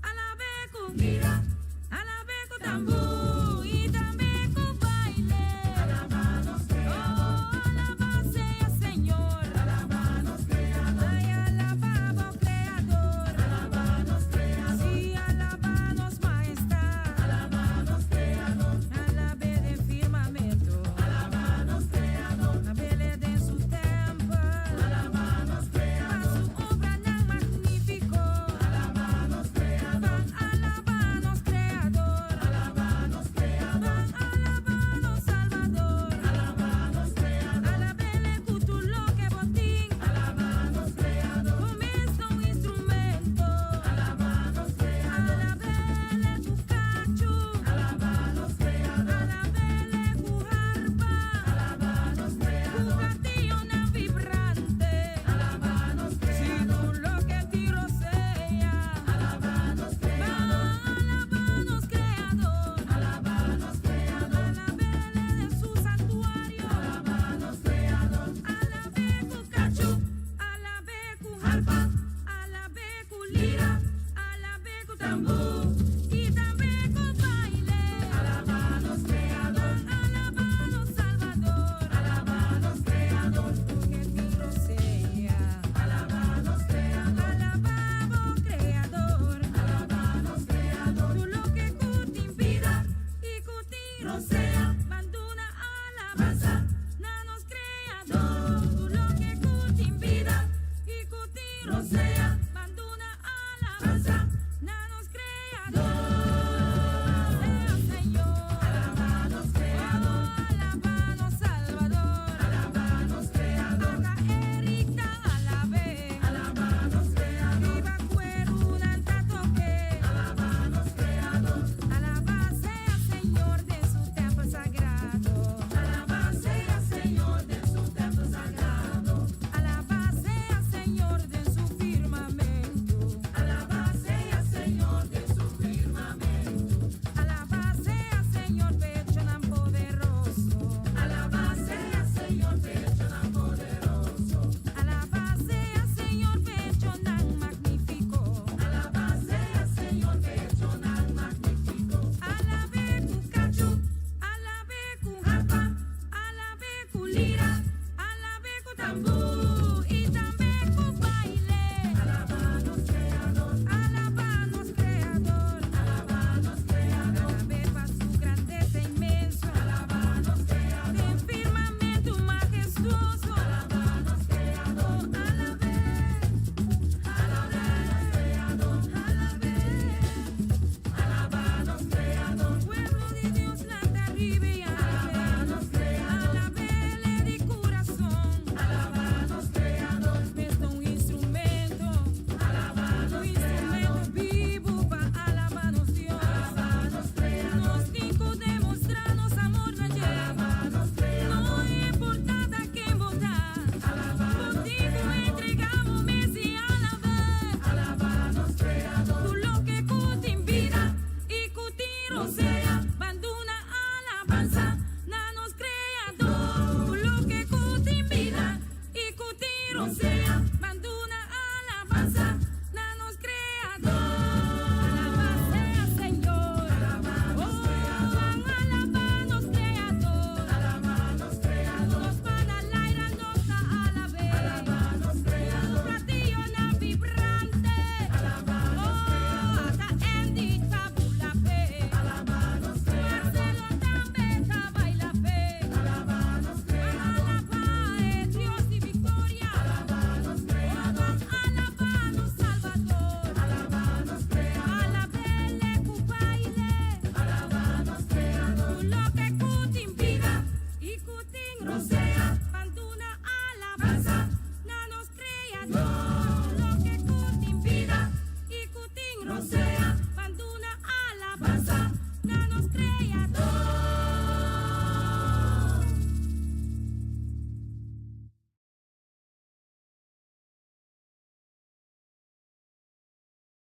alabe ku lira, alabe ku tambú y tambe ku baile. Alabanos Creador. Oh, alaba sea Señor. Alabanos Creador. Ay, alabamos Creador. Alabanos Creador. Sí, alabanos Majestad. Alabanos Creador. Alabe de firmamento. Alabanos Creador. Alabele de su templo. Alabanos Creador. Pa su obra tan magnífico. Alabanos Creador. Alabanos Creador. Alabanos Creador. Alabanos Salvador. Alabanos Creador. Alabele ku tur loke bo tin. Alabanos Creador. Ku un instrumento. Alabanos Creador. Alabele ku kachu. Alabanos Creador. Alabele ku arpa. Alabanos Creador. Ku platillonan vibrante. Alabanos Creador. Si tur loke tin rosea. Alabanos Creador. Alabanos Creador. Alabanos Creador. Alabele de su santuario. Alabanos Creador. Alabe ku kachu. Alabe ku arpa. Alabe ku lira. Alabe ku tambú. I tambe ku baile. Alabanos Creador. Alabanos Salvador. Alabanos Creador. Ke tin rosea. Alabanos Creador. Alabamos Creador. Alabanos Creador. Tur loke ku tin bida i ku tin rosea. Ban duna alabansa na nos Creador. Tur loke ku tin bida i ku tin rosea. Ban duna alabansa na nos Creador. Sea Señor. Alabanos Creador. Alabanos Salvador. Alabanos Creador. Ata Eric ta alabe. Alabanos Creador. Riba kueru nan ta toke. Adoraré.